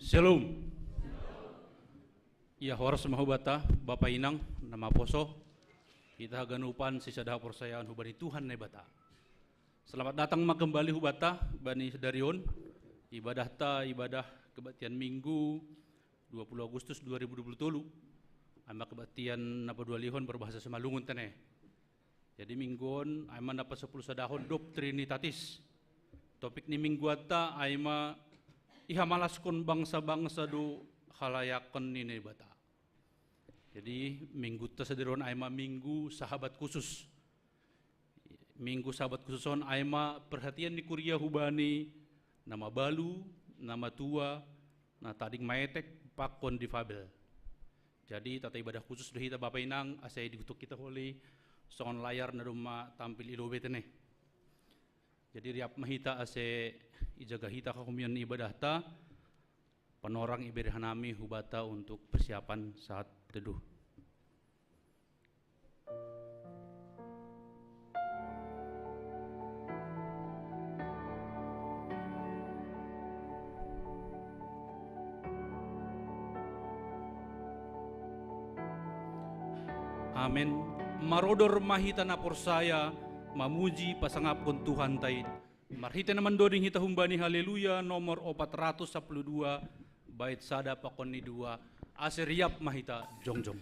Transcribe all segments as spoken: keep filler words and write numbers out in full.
Shalom. Ya, horas ma hubata, Bapa Inang, na maposo, hita haganupan sisada haporsayaon hubani Tuhan Naibata. Selamat datang ma kembali hubata, bani sadari on, ibadahta, ibadah kebaktian Minggu, dua puluh Agustus dua ribu dua puluh tolu, ai ma kebaktian na padualihon berbahasa Simalungun tene. Jadi minggu on, ai ma na pasapuluh sadahon dob Trinitatis. Topik ni mingguanta, ai ma ihamalaskon bangsa-bangsa do halayakon ni Naibata. Jadi mingguta sadari on ai ma minggu sahabat khusus. Minggu sahabat khusus on ai ma perhatian ni kuria hubani na mabalu, na matua, na tading maetek, pakon difabel. Jadi tata ibadah khusus do hita Bapa Inang, ase digutuk hita holi songon layar na domma tampil i lobei tene. Jadi riap ma hita ase ijaga hita hahumion ni ibadahta, panorang ibere hanami hubata untuk persiapan saat teduh. Amen. Marodor ma hita na porsaya, mamuji pasangapkon Tuhanta i. Marhite na mandoding hita humbani Haleluya nomor opat ratus sapuluh dua, bait sada pakon ni dua, ase riap ma hita jongjong.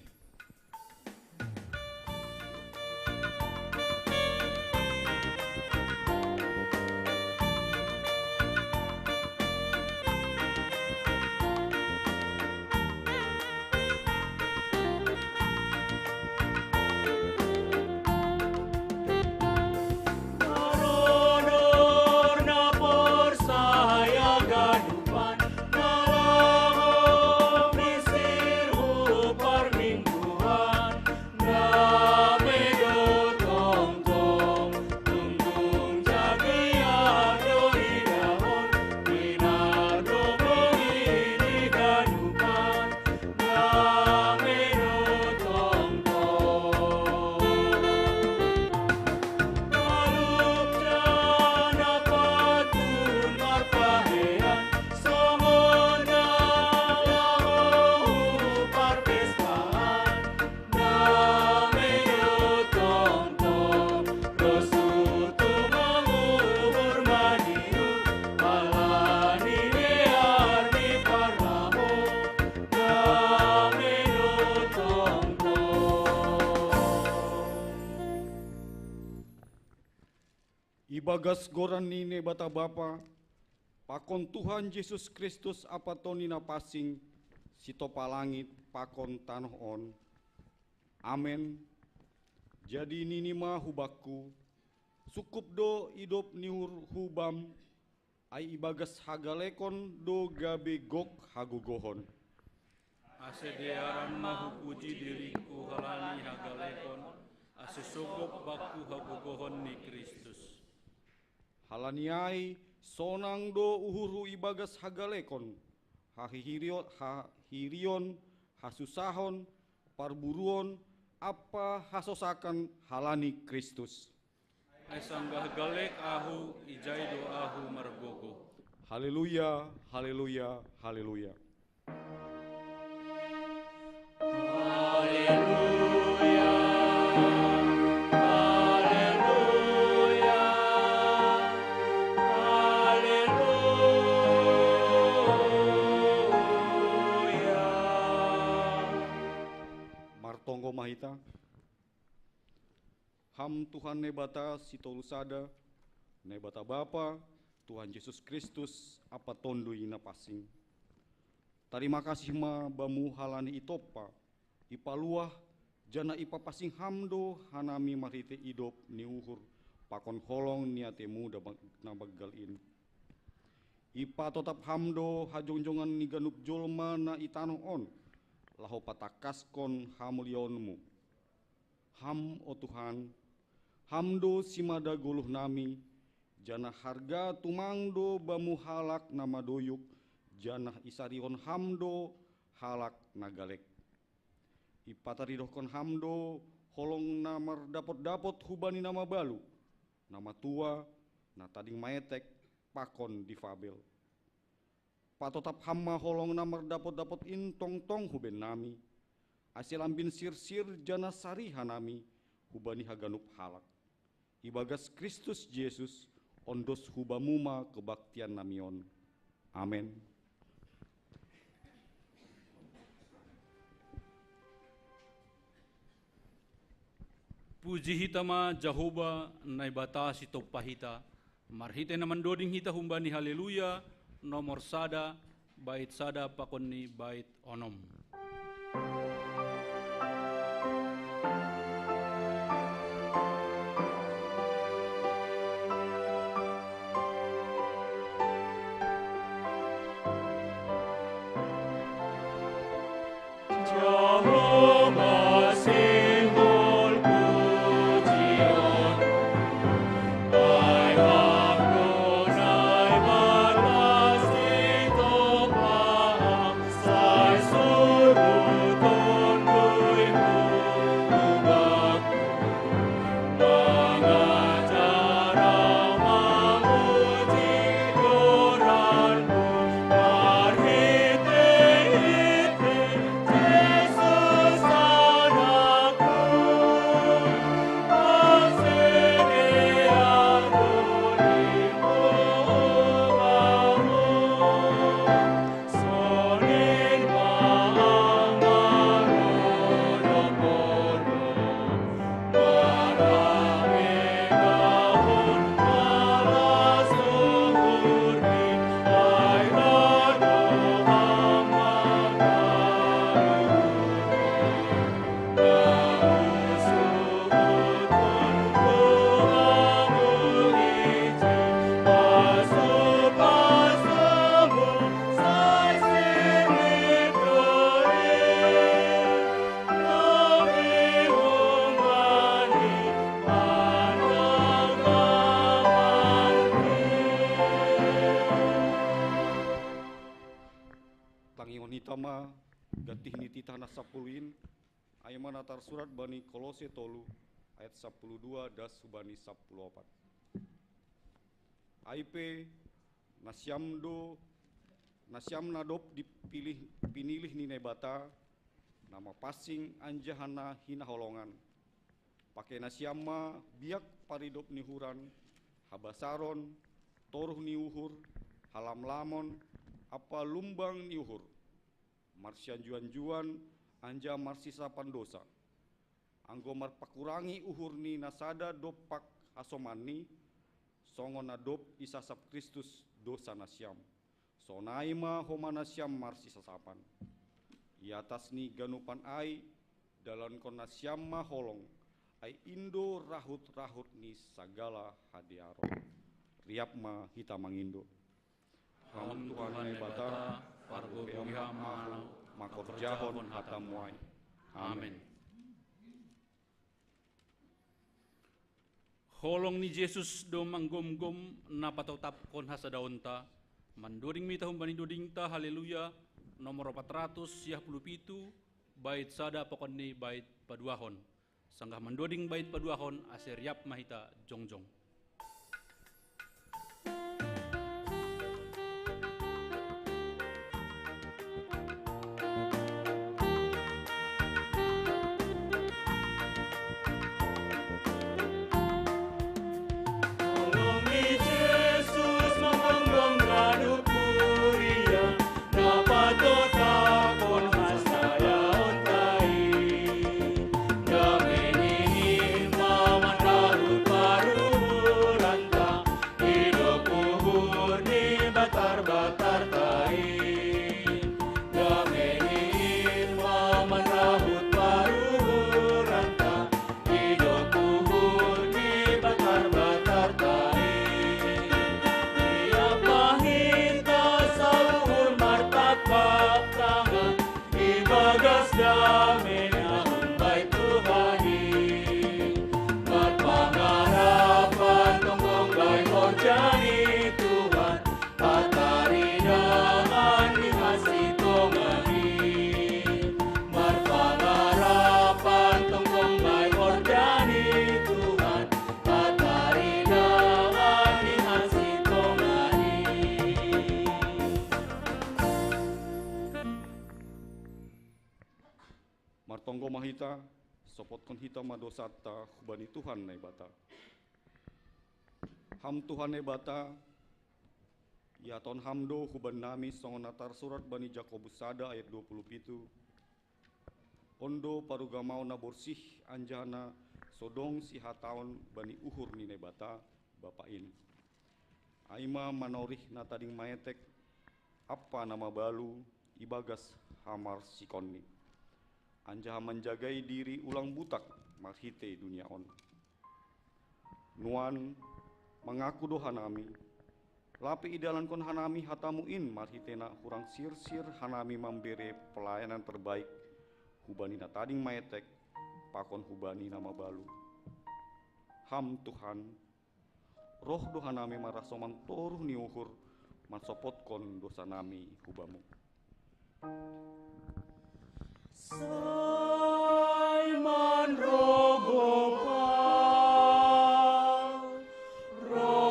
Ibagas goran ni Naibata Bapa, pakon Tuhan Jesus Kristus Amanta ni na pansing, sitopa langit pakon tanoh on. Amen. Jadi nini ma hubakku, sungkup do idop ni uhurhu Bam, ai ibagas hagalekon do gabe gok hagogohon. Ase dearan ma hupuji diringku halani hagalekon, ase sogop bakku hagogohon ni Kristus. Halani ai sonang do uhurhu ibagas hagalekon, hahihirion, hahirion, hasusahon, parburuon, ampa hasosakan halani Kristus. Ai sanggah galek ahu, ijai do ahu margogoh. Haleluya, haleluya, haleluya. Haleluya, haleluya, haleluya. Martonggo ma hita. Ham Tuhan Naibata sitolu sada, Naibata Bapa, Tuhan Jesus Kristus, Ampa Tonduy Napansing. Tarima kasih ma Bamu halani itompa, ipaluah, janah ipapansing Ham do hanami marhite idop ni uhur pakon holong ni ateMu na banggal in. Ipatotap Ham do hajongjongan ni ganup jolma na i tanoh on, laho patangkaskon hamuliaonMu. Ham, o Tuhan, Ham do simada goluhnami, janah harga tumang do Bamu halak na madoyuk, janah isarihon Ham do halak na galek. Ipataridohkon Ham do holong na mardapotdapot hubani na mabalu, na matua, na tading maetek, pakon difabel. Patotap Ham ma holongna mardapot-dapot in tongtong huben nami, ase lambin sirsir janah sariha nami hubani haganup halak. Ibagas Kristus Jesus, ondos hubamu ma kebaktian nami on. Amen. Puji hita ma Jahowa, Naibata sitompa hita, marhitei na mandoding hita humbani Haleluya, nomor sada, bait sada pakon ni bait onom. Tangihon hita ma gantih ni titah na sapuluh in, ai ma na tarsurat bani Kolose tolu ayat sapuluh dua das hubani sapuluh opat. Ai pe, nasiam do, nasiam na dob dipilih, pinilih ni Naibata, na mapansing anjaha na hinaholongan. Pakei nasiam ma biak paridop ni uhuran, habasaron, toruh ni uhur, halamlamon, ampa lumbang ni uhur, marsianjuan-juan anjaha marsisasapan dousa. Anggo marpakurangi uhur ni na sada dompak hasomanni, songon na dob isasap Kristus dousa nasiam, sonai ma homa nasiam marsisasapan. I atas ni ganupan ai, dalankon nasiam ma holong, ai in do rahut-rahut ni sagala hadearon. Riap ma hita mangindo. Ham Tuhan Naibata, pargogoiHam ma ahu mangkorjahon hataMu ai. Amen. Holong ni Jesus do manggomgom na patotapkon hasadaonta, mandoding ma hita humbani dodingta Haleluya, nomor opat ratus siah puluh pitu, bait sada pakon ni bait paduahon. Sanggah mandoding bait paduahon, ase riap ma hita jongjong. Tonggo ma hita, sopotkon hita ma dosanta hubani Tuhan Naibata. Ham Tuhan Naibata, iaton ham do hubannami songon na tarsurat bani Jakobus sada ayat dua puluh pitu. On do parugamaon na borsih anjaha na so dong sihataon bani uhur ni Naibata Bapa in. Ai ma manorih na tading maetek ampa na mabalu ibagas hamarsikonni, anjaha manjagai diri ulang butak marhitei dunia on. Nuan, mangaku do hanami, lape idalankon hanami hatamu in marhitei na hurang sirsir hanami mambere pelayanan terbaik hubani na tading maetek pakon hubani na mabalu. Ham Tuhan, roh do hanami marhasoman toruh ni uhur mansopotkon dosanami hu Bamu. Sai manrogopan, ro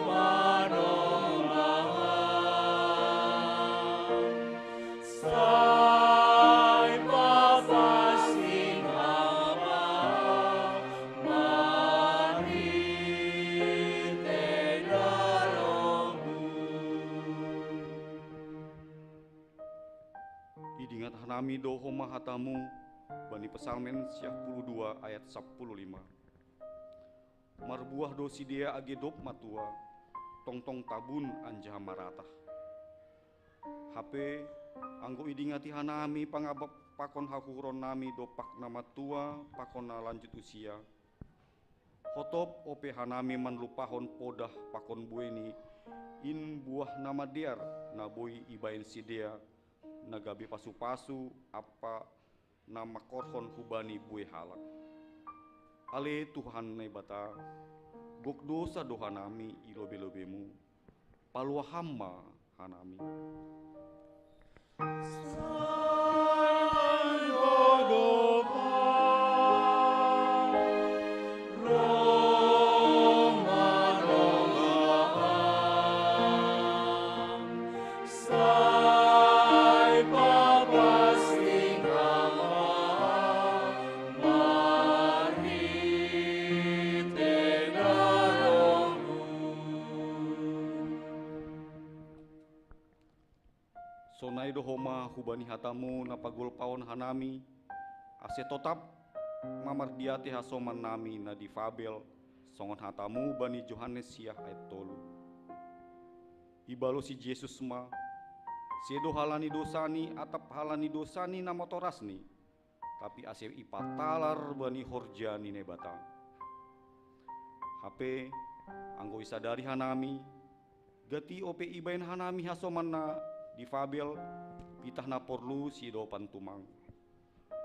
manongahan, sai papasingapan marhitei darohMu. Idingat hanami do homa hatamu bani Psalmen siah puluh dua ayat sapuluh lima. Marbuah do sidea age dob matua, tongtong tabun anjaha maratah. Hape, anggo idingati hanami pangabap pakon hahuhuronnami dompak na matua pakon na lanjut usia, hotop ope hanami manlupahon podah pakon buei ni in buah na madear na boi ibaen sidea, na gabe pasupasu ampa na mangkorhon hubani buei halak. Ale Tuhan Naibata, gok dosa do hanami i lobei-lobeiMu, paluah Ham ma hanami. Sai manrogopan, ro manongahan, sai papasingapan marhitei darohMu. Sonai do homa hubani hataMu na pagolpaon hanami, ase totap ma mardiatei hasomannami na difabel, songon hataMu bani Johannes siah ayat tolu. Ibalosi Jesus ma, sedo halani dosani atap halani dosani na matorasni, tapi ase ipatalar bani horja ni Naibata. Hape, anggo isadari hanami, gati ope ibaen hanami hasoman na difabel, pitah na porlu siidopan tumang.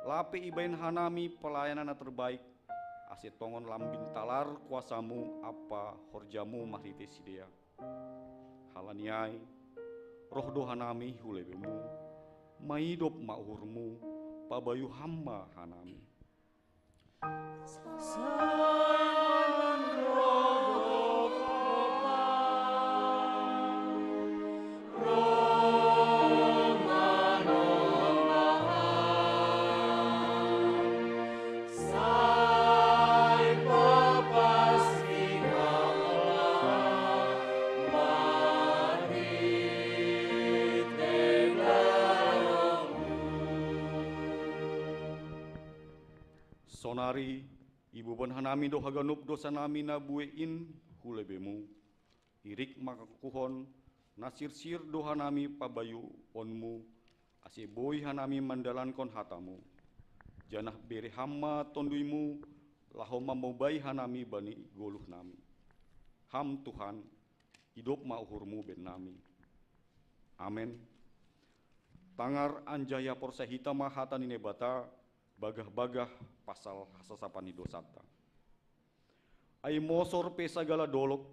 Lape ibaen hanami pelayanan na terbaik, ase tongon lambin talar kuasaMu ampa horjaMu marhitei sidea. Halani ai, roh do hanami hu lobeiMu, maidop ma uhurMu, pabayu Ham ma hanami. Sai manrogopan, ro manongahan, sai papasingapan marhitei darohMu. Sonari, iboban hanami do haganup dosanami na buei in hu lobeiMu. Irik ma hakukuhon na sirsir do hanami pabayuonMu, ase boi hanami mandalankon hataMu. Janah bere Ham ma TonduyMu, laho mamobai hanami bani goluhnami. Ham Tuhan, idop ma uhurMu bennami. Amen. Tangar anjaha ihaporseai hita ma hata ni Naibata, bagah-bagah pasal hasasapan ni dosanta. Ai mosor pe sagala dolog,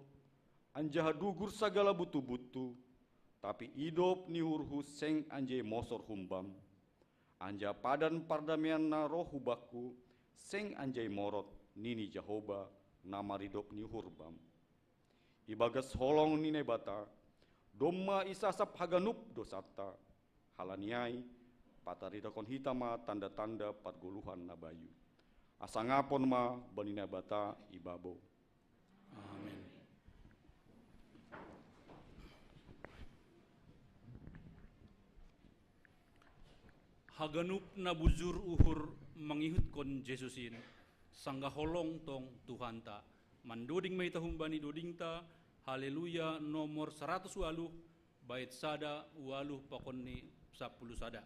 anjaha dugur sagala buntu-buntu, tapi idop ni uhurhu seng anjai mosor humbam. Anjaha padan pardamean na roh hu bakku, seng anjai morot, nini Jahowa, na maridop ni uhur bam. Ibagas holong ni Naibata, domma isasap haganup dosanta. Halani ai, Pataridahon hita ma tanda-tanda pargoluhan na bayu. Asa ngapon ma bani Naibata i babou. Amen. Haganup na bujur uhur mangihutkon Jesus in, sanggah holong tong Tuhanta. Mandoding ma hita humbani dodingta, Haleluya nomor saratus ualuh, bait sada, ualuh pakon ni sapuluh sada.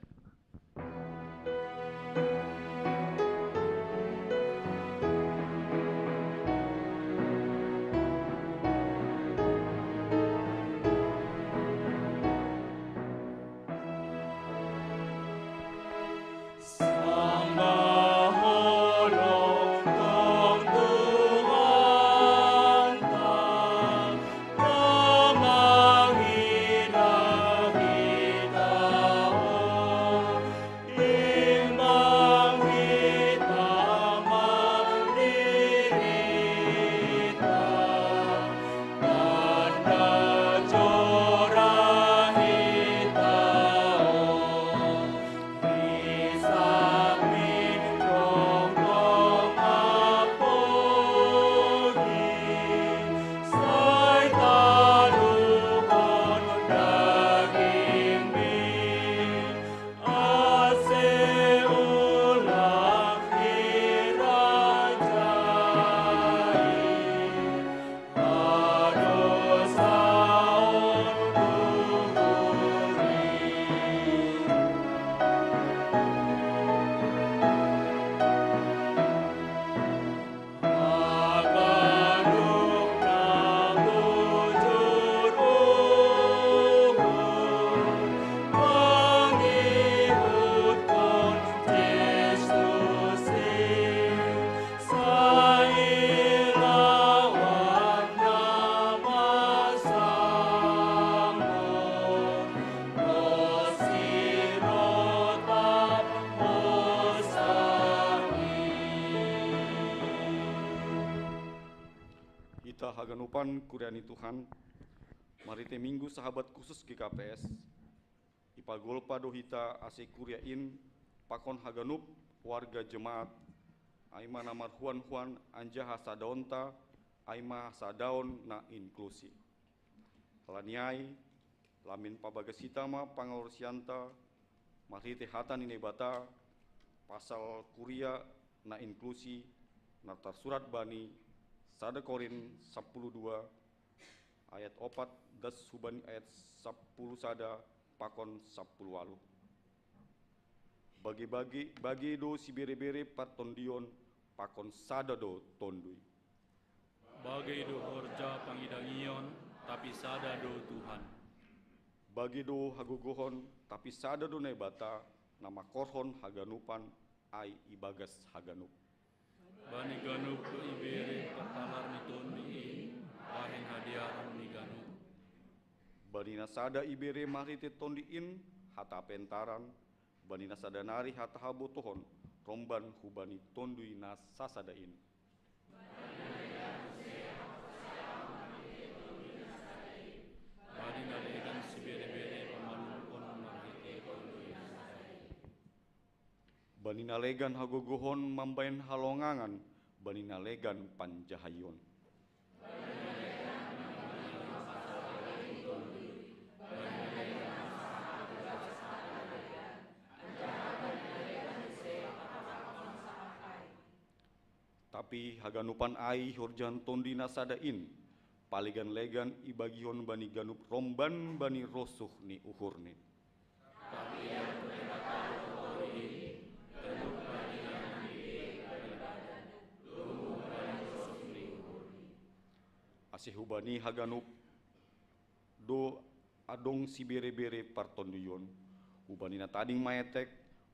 Hita haganupan kuria ni Tuhan, marhite Minggu Sahabat khusus G K P S, ipagolpa do hita ase kuria in pakon haganup warga jemaat, ai ma na marhuan-huan, anjaha hasadaonta, ai ma hasadaon na inklusi. Halani ai, lambin pabagas hita ma pangalusianta marhite hata ni Naibata pasal kuria na inklusi, na tarsurat bani sada Korint sapuluh dua ayat opat das hubani ayat sapuluh sada pakon sapuluh ualuh. Bage-bage, bage do sibere-bere partondion pakon sada do Tonduy. Bage do horja pangidangion, tapi sada do Tuhan. Bage do hagogohon, tapi sada do Naibata, na mangkorhon haganupan ai ibagas haganup. Bani ganup do ibere partalar ni Tonduy in bahen hadearon ni ganup. Bani na sada ibere marhite Tonduy in hata pentaran, bani na sada nari hata habotohon, romban hubani Tonduy na sasada in. Bani na legan sibere-bere pamalumkon marhite Tonduy na sada in. Bani na legan hagogohon mambahen halongangan, bani na legan panjahaion. Tapi haganupan ai ihorjahon Tonduy na sada in, palegan-legan ibagihon bani ganup romban bani rosuh ni uhurni. Tapi ia tu Naibata do Tonduy in, ganup bani na nibege bani badan, domu bani rosuh ni uhurni. Ase hubani haganup do adong sibere-bere partondion, hubani na tading maetek,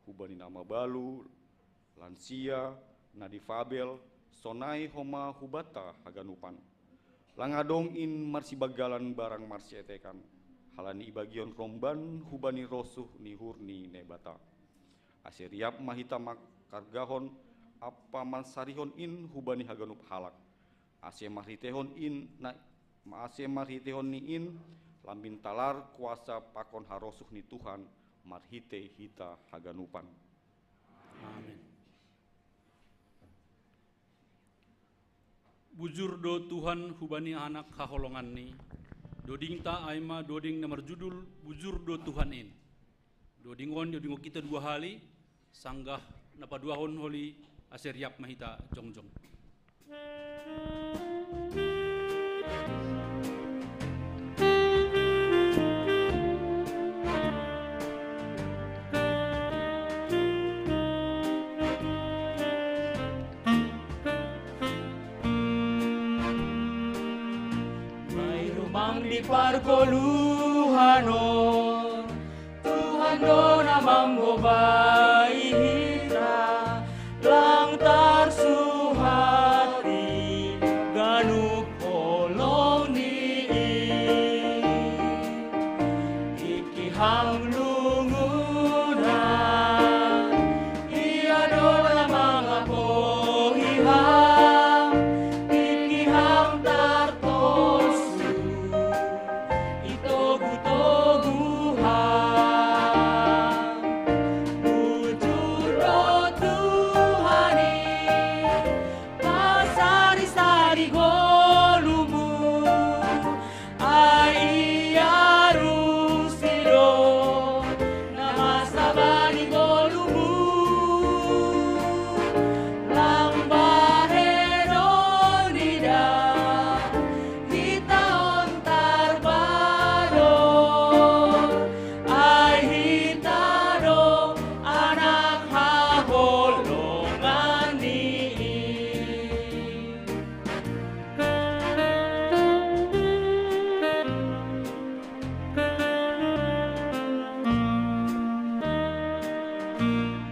hubani na mabalu, lansia, na difabel, sonai homa hubanta haganupan. Lang adong in marsibanggalan barang marsietekan, halani ibagihon romban hubani rosuh ni uhur ni Naibata. Ase riap ma hita mangkargahon ampa mansarihon in hubani haganup halak. Ase marhitehon in na, ase marhitehon ni in, lambin talar kuasa pakon harosuh ni Tuhan, marhitei hita haganupan. Amin. Bujur do Tuhan hubani anak haholonganni, dodingta ai ma doding na marjudul Bujur do Tuhan in. Doding on diodingkon hita dua hali, sanggah na paduahon holi ase riap ma hita jongjong. Bai rumang di pargoluhan on, Tuhan do na manggobai hita, lang tarsuhat i ganup holong ni i. Iki hamlungunan, ia do na mangapohi ham, iki ham tartosu, itogu-togu ham. Bujur do Tuhan i, pasari-sari goluhmu, ai ia rusi do na masa bani goluhmu. Lang bahenon ida, hita on tarbalos, ai hita do anak haholongan ni i.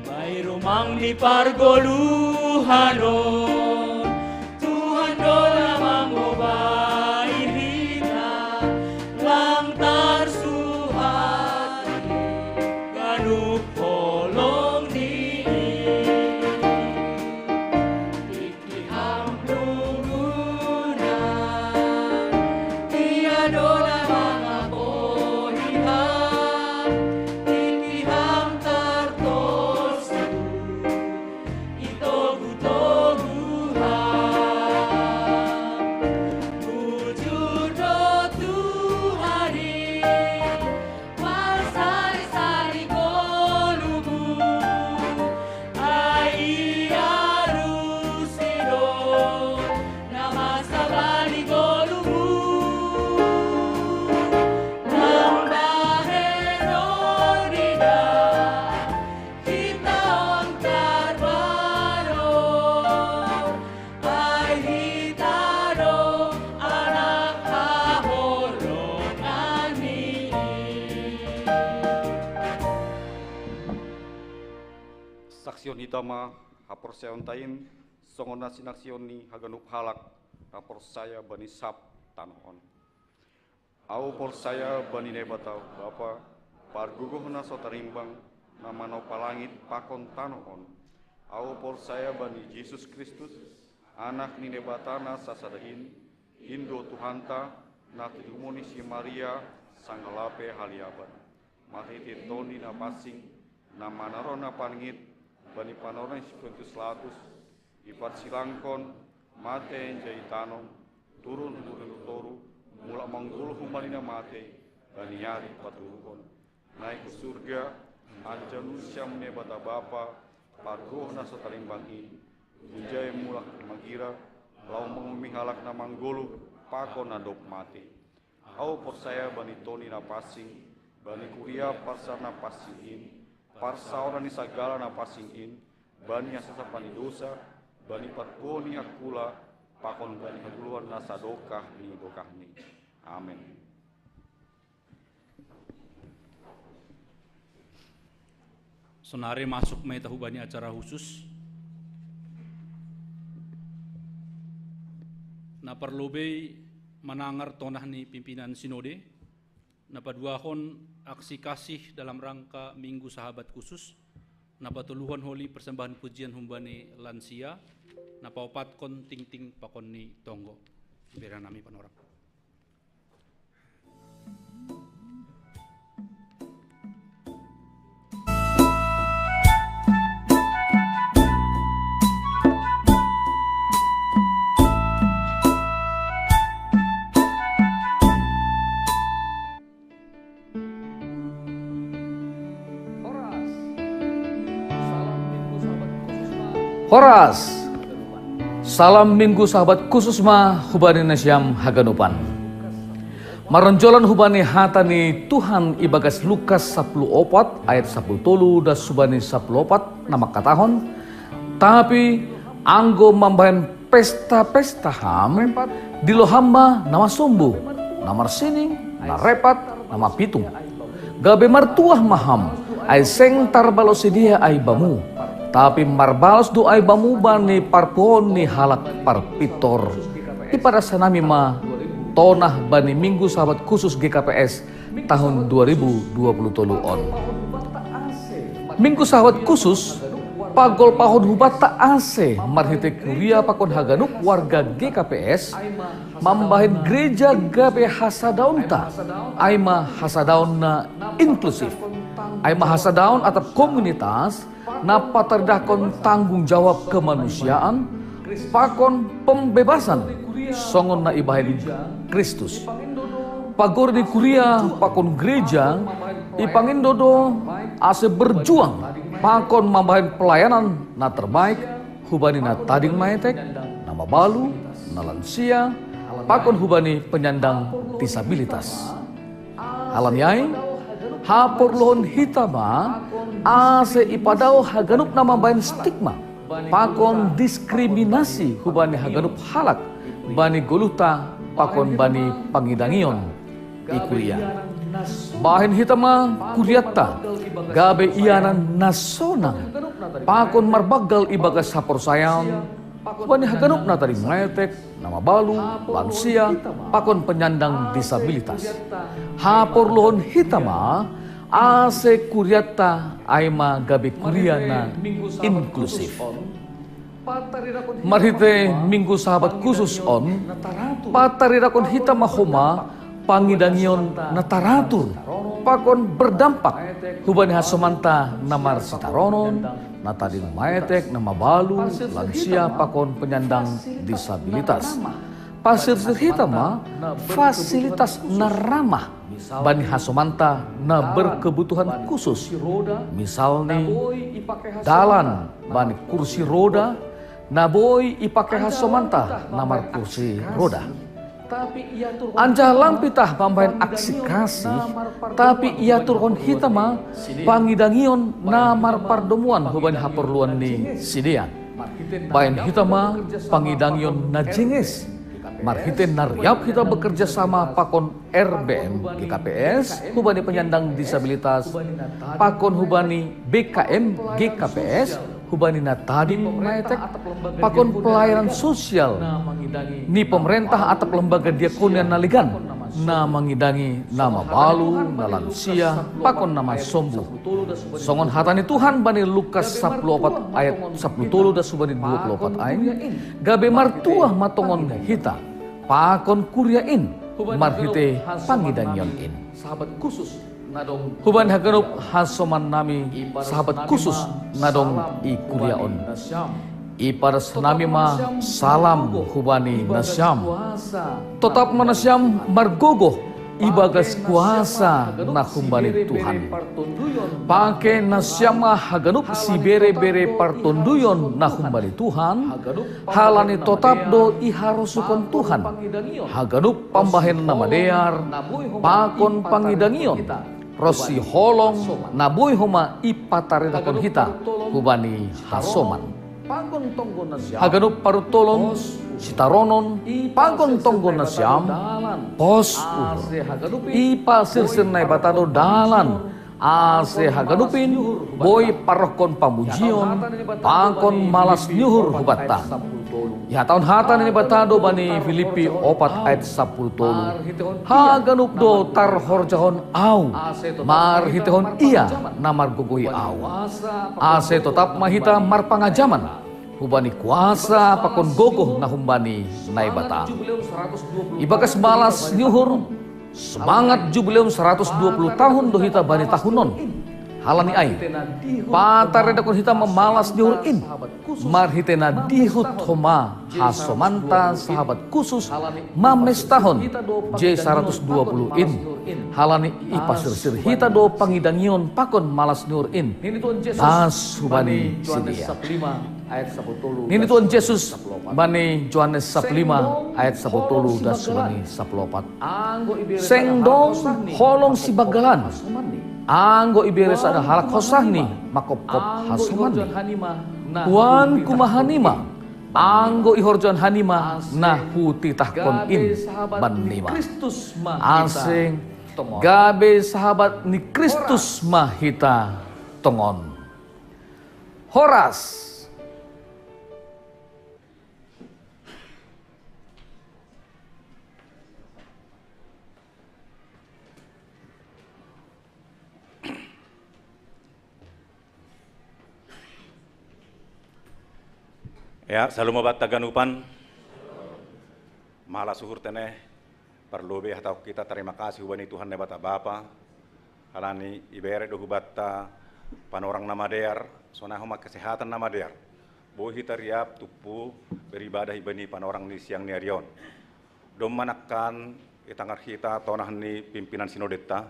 Bai rumang di pargoluhan on, Tuhan do na manggobai hita, lang tarsuhat i ganup holong ni i. Iki hamlungunan, ia do na mangapohi ham, iki ham tartosu, itogu-togu ham. Bujur do Tuhan i, pasari-sari goluhmu, ai ia rusi do na masa bani goluhmu. Lang bahenon ida, hita on tarbalos, ai hita do anak haholongan ni i. Saksihon hita ma haporsayaonta in, songon na sinaksihon ni haganup halak na porsaya bani sab tanoh on. Ahu porsaya bani Naibata Bapa, Pargogoh na so tarimbang, na manompa langit pakon tanoh on. Ahu porsaya bani Jesus Kristus, Anak ni Naibata na sasada in, in do Tuhanta, na tinumon ni si Maria, sanga lape haliaban. Marhite Tondi Napansing, na manaron na paningit bani panorang ni si Pontius Latus, iparsilangkon, mate, jai itanom, turun hu lehon toru, mulak manggoluh humbani na mate bani ari patuduhon. Naik hu surga, anjaha nunga sian Naibata Bapa, Pargogoh na so tarimbang i, hunjai mulak magira, laho manguhumi halak na manggoluh pakon na dob mate. Ahu porsaya bani Tondi Napansing, bani kuria parsaoran na pansing in, parsaoran ni sagala na pansing in, bani hasasapatan ni dosa, bani parpuho ni angkula, pakon bani hagoluhan na sadokah ni dokahni. Amen. Sonari masuk ma hita hubani acara khusus. Na parlobei manangar tonah ni pimpinan sinode, na paduahon aksi kasih dalam rangka Minggu Sahabat Khusus, na patoluhon holi persembahan pujian humbani lansia, na paopatkon tingting pakon ni tonggo. Bere nami panorang. Horas. Salam Minggu Sabat khusus ma hubani nasiam haganupan. Maronjolan hubani hata ni Tuhan ibagas Lukas sapuluh opat ayat sapuluh tolu das hubani sapuluh opat na mangkatahon, tapi anggo mambahen pesta-pesta ham, dilo ham ma na masombu, na marsining, na repat, na mapitung. Gabe martuah ma ham, ai seng tarbalos sidea ai bamu, tapi marbalos do ai bamu bani parpuon ni halak parpintor. Ipadas hanami ma tonah bani Minggu Sabat khusus G K P S tahun dua ribu dua puluh tolu on. Minggu Sabat khusus pagolpahon hubanta ase marhite kuria pakon haganup warga G K P S mambahen gereja gabe hasadaonta, ai ma hasadaon na inklusif, ai ma hasadaon atap komunitas na pataridahkon tanggung jawab kemanusiaan pakon pembebasan songon na ibahen Kristus. Pagori ni kuria pakon gereja ipangindo do ase berjuang pakon mambahen pelayanan na terbaik hubani na tading maetek, na mabalu, na lansia, pakon hubani penyandang disabilitas. Halani ai, haporluhon hita ma ase ipadao haganup na mambahen stigma pakon diskriminasi hubani haganup halak bani goluhta pakon bani pangidangion i kuria. Bahen hita ma kurianta gabe ianan na sonang pakon marbanggal ibagas haporsayaon hubani haganup na tading maetek, na mabalu, lansia, pakon penyandang disabilitas. Haporluhon hita ma ase kurianta ai ma gabe kuria na inklusif. Marhite Minggu Sabat khusus on, pataridahkon hita ma homa pangidangion na taratur pakon berdampak hubani hasomanta na marsitaronon, na tading maetek, na mabalu, lansia pakon penyandang disabilitas. Pasirsir hita ma fasilitas na ramah bani hasomanta na berkebutuhan khusus, misalni dalan bani kursi roda, na boi ipake hasomanta na markursi roda. Anjaha lang pitah mambahen aksi kasih, tapi iaturhon hita ma pangidangion na marpardomuan hubani haporluan ni sidea. Bahen hita ma pangidangion na jenges marhite na riap hita bekerja sama pakon R B M G K P S hubani penyandang disabilitas, pakon hubani B K M G K P S hubani na tading maetek, pakon pelayanan sosial ni pemerintah atap lembaga diakonia na legan, na mangidangi na mabalu, na lansia, pakon na masombu. Songon hata ni Tuhan bani Lukas sapuluh opat ayat sapuluh tolu das hubani dua puluh opat ai, gabe martuah ma tongon hita pakon kuria in marhite pangidangion in. Hubani haganup hasomannami sahabat khusus na dong i kuria on. Ipadas hanami ma salam hubani nasiam. Totap ma nasiam margogoh ibagas kuasa na humbani Tuhan. Pake nasiam ma haganup sibere-bere partonduyon na humbani Tuhan, halani totap do iharosukon Tuhan haganup pambahen na madear pakon pangidangion ronsi holong na boi homa ipataridahkon hita hubani hasoman. Haganup parutolon, sitaronon, pakon tonggon nasiam, pos uhur. Ipasirsir Naibata do dalan, ase haganup in boi parohkon pamujion pakon malas ni uhur hubanta. Ihatahon hata ni Naibata do bani Filipi opat ayat sapuluh tolu, haganup do tarhorjahon Ahu marhitehon Ia na margogohi Ahu. Ase totap ma hita marpangajaman hubani kuasa pakon gogoh na humbani Naibata. Ibagas malas ni uhur, semangat Jubileum saratus dua puluh tahun do hita bani tahun on. Halani ai, pataredakon hita ma malas ni uhur in, marhitei na dihut homa hasomanta sahabat khusus mamestahon J saratus dua puluh in. Halani i pasirsir hita do pangidangion pakon malas ni uhur in, as hubani sidea. Nini Tuhan Jesus bani Johannes sapuluh lima ayat sapuluh tolu das hubani sapuluh opat. Seng dong holong si banggalan. Anggo ibere sada halak hosahni mangkopkop hasomanni. Huan kumaha nima, anggo ihorjahon hanima na hutitahkon in bannima. Ase gabe sahabat ni Kristus ma hita tongon. Horas. Ya, salam obat taganupan. Malas uhur tene. Parlobe hatahon hita tarima kasih hubani Tuhan Naibata Bapa, halani ibere do hubanta panorang na madear, sonai homa kesehatan na madear. Boi hita riap tumpu beribadah ibani panorang ni siang ni ari on. Domma nangkan itangar hita tonah ni pimpinan sinodenta,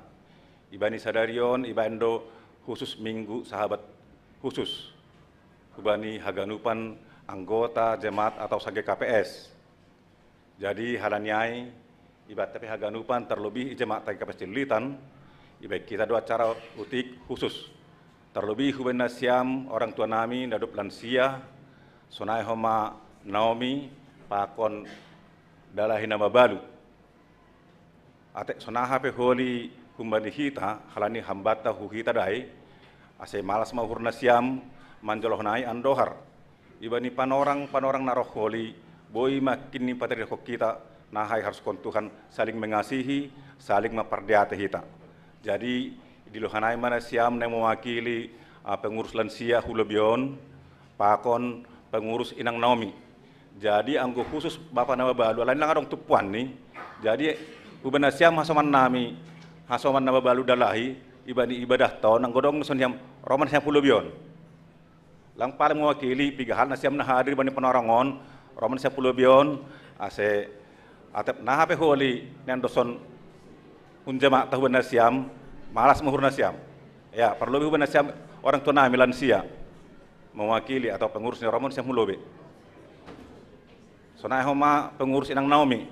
ibani sadari on ibaen do khusus minggu sahabat khusus hubani haganupan anggota jemaat atau sage K P S. Jadi halani ai, ibanta pe haganupan tarlobih i jemaat K P S Cililitan, ibaen hita do acara utik khusus. Tarlobih hubani nasiam orang tua nami na dob lansia, sonai homa Naomi pakon dalahi na mabalu. Atik sonaha pe holi humbani hita, halani hambanta hu hita dai, ase malas ma uhur nasiam manjolohon ai andohar. Ibani panorang-panorang na roh holi, boi ma nangkin ni pataridahon hita, naha iharuskon Tuhan saling mengasihi, saling memperdiate hita. Jadi, dilohanai ma nasiam na mewakili, ah, pengurus lansia hu lobi on, pakon pengurus inang Naomi. Jadi, anggo khusus bapa na mabalu, alai lang adong tumpuanni. Jadi, hubani nasiam hasoman nami, hasoman na mabalu dalahi, ibani ibadahta on, anggo adong songon hiam, ro ma nasiam hu lobi on. Lang paling mewakili, piga hal nasiam na hadir bani panorang on, ro ma nasiam hu lobi on, ase atik naha pe holi, niandoshon hun jemaat hubani nasiam, malas ma uhur nasiam. Ya, parlobih hubani nasiam, orang tua nami lansia. Mewakili atau pengurus ni ro ma nasiam hu lobi. Sonai homa pengurus inang Naomi.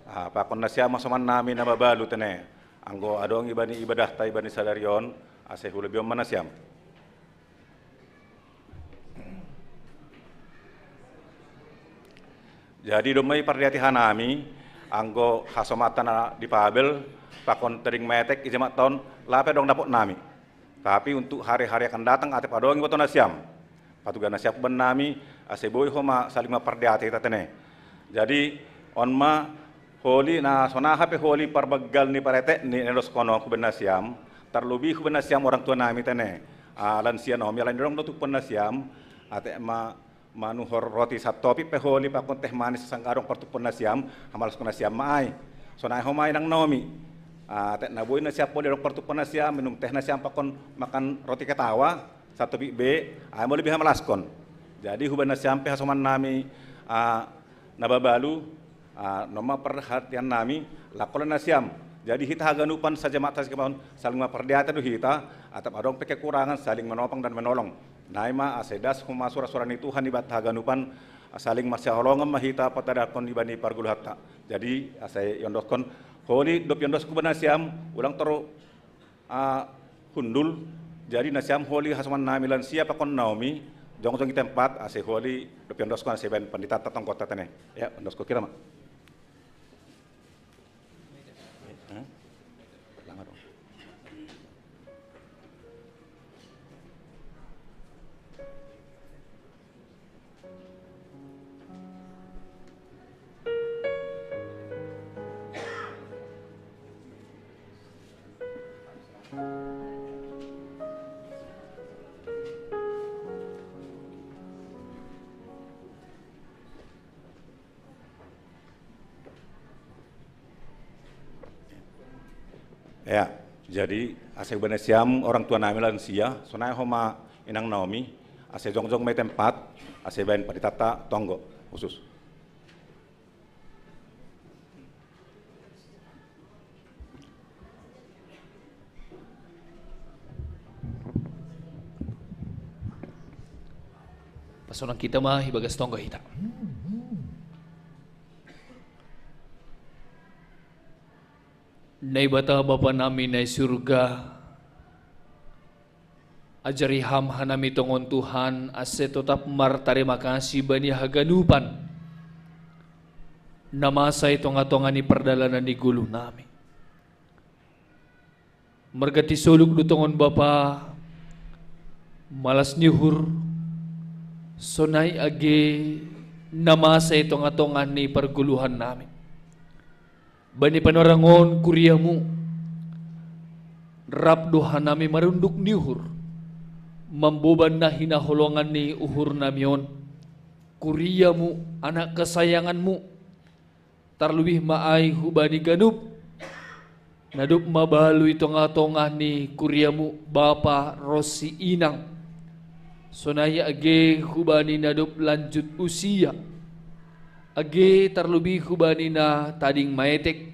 Ah, pakon nasiam hasoman nami na mabalu tene. Anggo adong ibani ibadahta ibani sadari on, ase hu lobi on ma nasiam. Jadi domma ipardiati hanami, anggo hasomanta na dipabel, pakon tading metek i jemaat on, lape adong dapot nami. Tapi untuk hari-hari akan datang, atik adong iboto nasiam. Patugah nasiam hubani nami, ase boi homa saling memperdiate hita tene. Jadi, on ma holi na sonaha pe holi parbanggal ni paretek ni na niendoskononku hubani nasiam, tarlobih hubani nasiam orang tua nami tene. Ah, lansia Naomi, alai adong do tumpuan nasiam, atik ma manuhor roti satopik pe holi pakon teh manis asa angka adong partumpuan nasiam, hamalaskon nasiam ma ai. Sonai homa inang Naomi. Ah, atik na boi nasiam holi adong partumpuan nasiam, minum teh nasiam pakon makan roti ketawa, satopik be, ai ma lebih hamalaskon. Jadi hubani nasiam pe hasoman nami, ah, na mabalu, ah, nomor perhatian nami, lakolan nasiam. Jadi hita haganupan sajemaat sajemaat saling memperdiate do hita, atik adong pe kekurangan saling menopang dan menolong. Nai ma ase das homa sura-sura ni Tuhan ibanta haganupan, saling marsihaholongan ma hita patadahon ibani pargoluhanta. Jadi ase iondoskon, holi dob iondoskon hubani nasiam, ulang toru ah, hundul, jadi nasiam holi hasoman nami lansia pakon Naomi, jongjong i tempat, ase holi dob iondoskon ase baen pandita tatongkota tene. Ya, ondoskon hira ma. Ya, jadi ase bane siam orang tua nami lansia, sonai homa inang Naomi, ase jongjong mai tempat, ase baen paritata tonggo khusus. Pasonang kita ma ibagas tonggo hita. Naibata Bapa nami na i surga, ajari Ham hanami tongon Tuhan, ase totap martarima kasi bani haganupan na masa i tonga-tonga ni pardalanan ni goluh nami. Marganti soluk do tongon Bapa, malas ni uhur, sonai age na masa i tonga-tonga ni pargoluhan nami. Bani panorang on kuriamu, rap do hanami marunduk ni uhur, mamboban na hinaholongan ni uhur nami on, kuriamu, anak kesayanganmu, tarlobih ma ai hubani ganup na dob mabalu i tonga-tonga ni kuriamu, bapa ronsi inang, sonai age hubani na dob lanjut usia, age tarlobih hubani na tading maetek,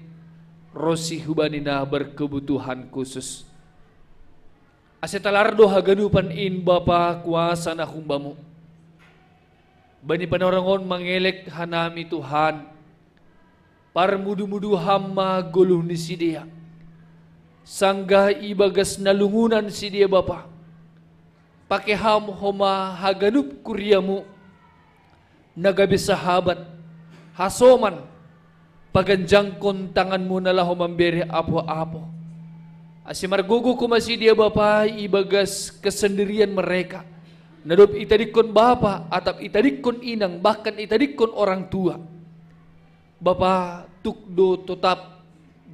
ronsi hubani na berkebutuhan khusus. Ase talar do haganupan in Bapa kuasa na humbamu. Bani panorang on mangelek hanami Tuhan, parmudu-mudu Ham ma goluh ni sidea, sanggah ibagas na lungunan sidea Bapa, pake Ham homa haganup kuriamu, na gabe sahabat, hasoman, paganjangkon tanganmu na laho mambere apoh-apoh. Ase margogoh homa sidea Bapa ibagas kesendirian mereka, na dob itadingkon bapa atap itadingkon inang bahkan itadingkon orang tua. Bapa, tuk do totap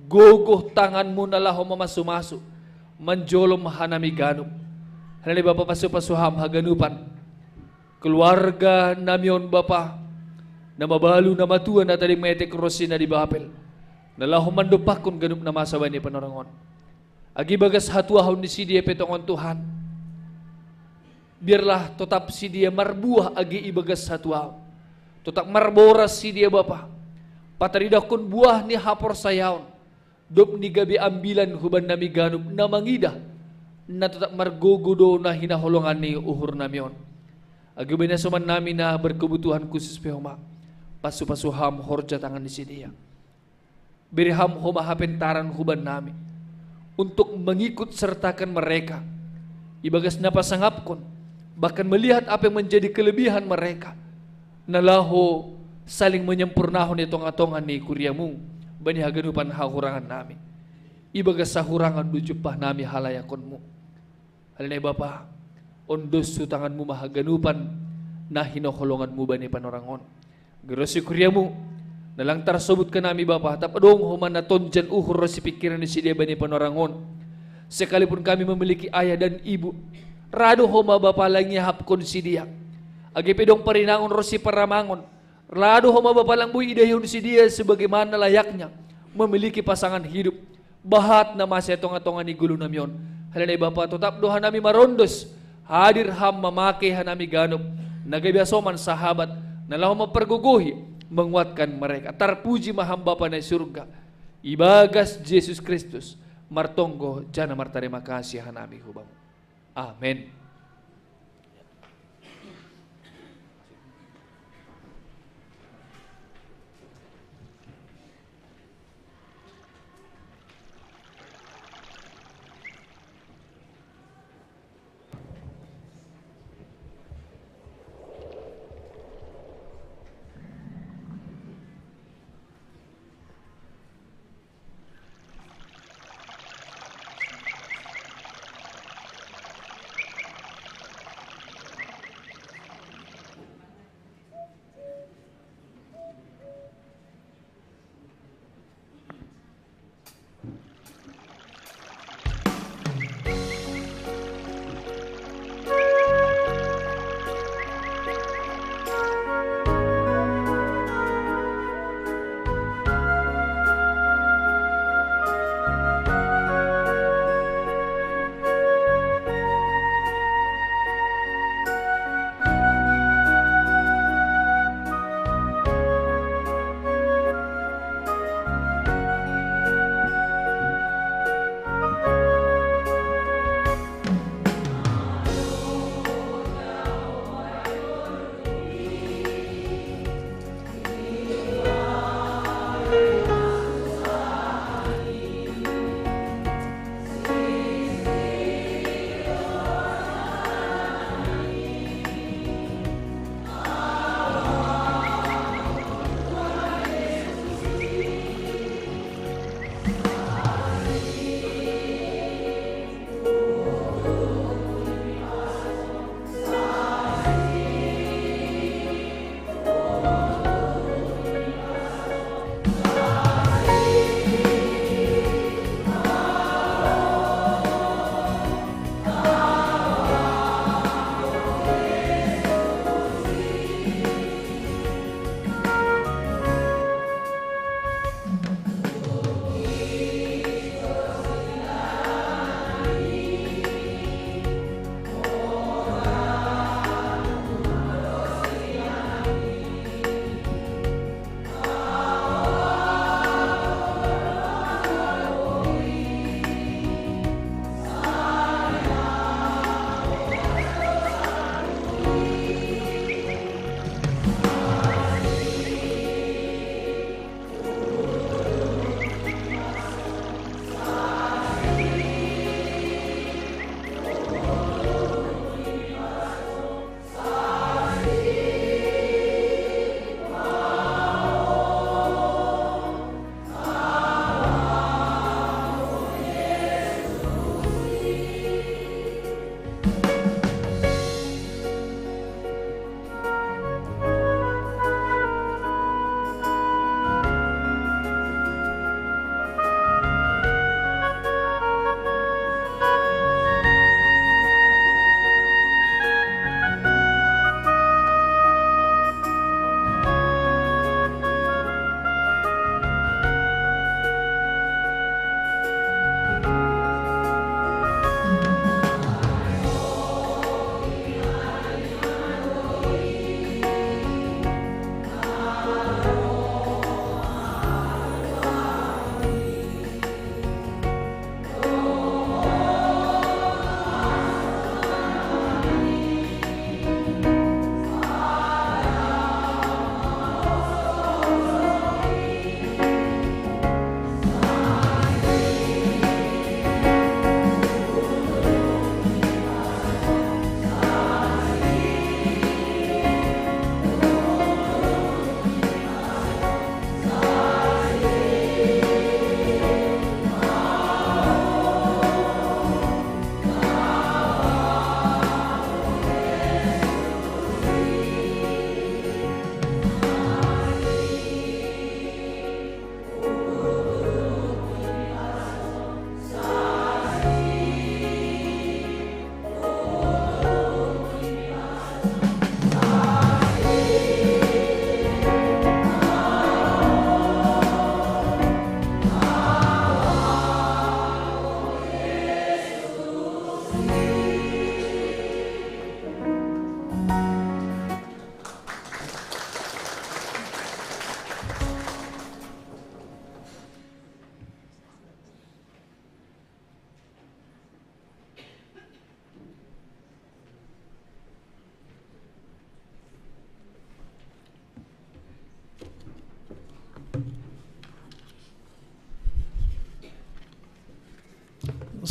gogoh tanganmu na laho mamasu-masu manjolom hanami ganup. Halani Bapa pasu-pasu Ham haganupan keluarga nami on Bapa, na mabalu na matua na tading maetek ronsi na di Babel, na laho mandompakkon ganup na masa bani panorang on. Age ibagas hatuahon ni sidea pe tongon Tuhan, biarlah totap sidea marbuah age ibagas hatuahon. Totap marboras sidea Bapa, pataridahkon buah ni haporsayaon, dob ni gabe ambilan huban nami ganup na mangidah, na totap margogoh do na hinaholongan ni uhur nami on. Age bani hasoman nami na berkebutuhan khusus pe homa, pasu-pasu Ham horja tangan ni sidea. Bere Ham homa hapentaran huban nami, untuk mengikut sertakan mereka ibagas na pasangapkon, bahkan melihat apa yang menjadi kelebihan mereka, na laho saling menyempurnahon i tonga-tonga ni kuriamu bani haganupan hahurangan nami. Ibagas hahurangan do jumpah nami halayakonmu. Halani Bapa, ondos tu tanganmu ma haganupan na hinaholonganmu bani panorang on. Age ronsi kuriamu, na lang tarsobut hanami Bapa, tap adong homa na tonjan uhur ronsi pingkiran ni sidea bani panorang on. Sekalipun kami memiliki ayah dan ibu, ra do homa Bapa lang iahapkon sidea. Age pe adong parinangon ronsi paramangon, ra do homa Bapa lang boi idahihon sidea sebagaimana layaknya memiliki pasangan hidup. Bahat na masa i tonga-tonga ni goluh nami on. Halani Bapa, totap do hanami marondos, hadir Ham mamake hanami ganup, na gabe hasoman sahabat, na laho mampargogohi, menguatkan mereka. Tarpuji ma Ham Bapa na i surga, ibagas Jesus Kristus, martonggo janah martarima kasih hanami hu Bamu. Amen.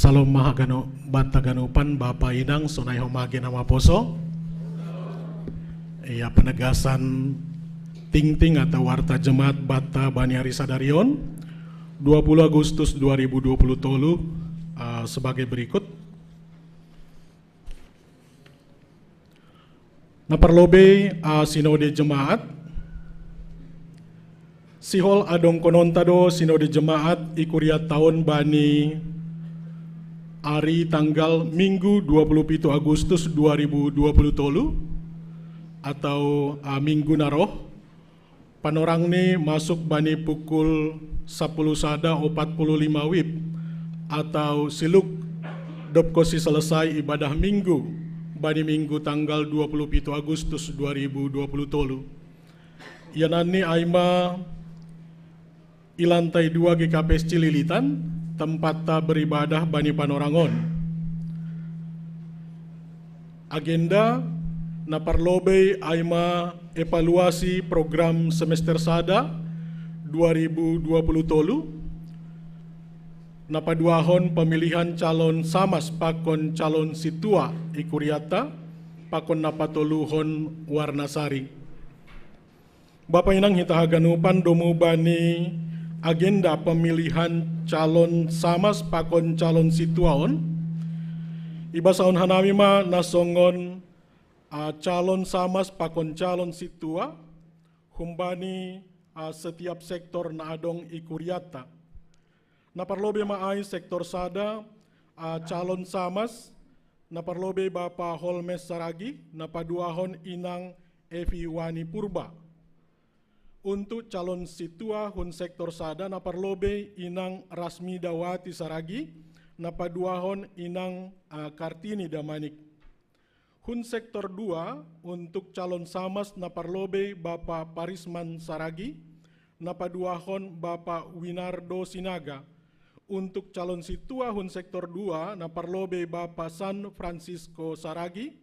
Calon mahagano bata ganupan, bapa inang sonai ho mage nama poso. Iya, penegasan tingting atau warta jemaat bata bani hari sadarion, dua puluh Agustus dua ribu dua puluh tolu, uh, sebagai berikut. Na parlobei, a, sinode jemaat. Sihol adong kononta do sinode jemaat i kuria taon bani ari tanggal Minggu dua puluh pitu Agustus dua ribu dua puluh tolu, atau, a, minggu na roh. Panorang ni masuk bani pukul sapuluh sada opat puluh lima wib, atau siluk dobkosi selesai ibadah minggu bani minggu tanggal dua puluh pitu Agustus dua ribu dua puluh tolu. Ia nani aima i lantai dua G K P S Cililitan, tempat ta beribadah bani panorangon. Agenda na parlobei aima evaluasi program semester sada dua ribu dua puluh tolu, na paduahon pemilihan calon samas pakon calon situa i kuriata, pakon na patoluhon warna sari. Bapa inang hita haganupan, domu bani agenda pemilihan calon samas pakon calon situa on, ibasaon hanami ma na songon, a, calon samas pakon calon situa humbani, a, setiap sektor na adong i kuriata. Na parlobei ma ai sektor sada, a, calon samas, na parlobei Bapa Holmes Saragi, na paduahon inang Evi Wani Purba. Untuk calon situa hun sektor sada na parlobei inang Rasmi Dawati Saragi, na paduahon inang, a, Kartini Damanik. Hun sektor dua, untuk calon samas na parlobei Bapa Parisman Saragi, na paduahon Bapa Winardo Sinaga. Untuk calon situa hun sektor dua, na parlobei Bapa San Francisco Saragi,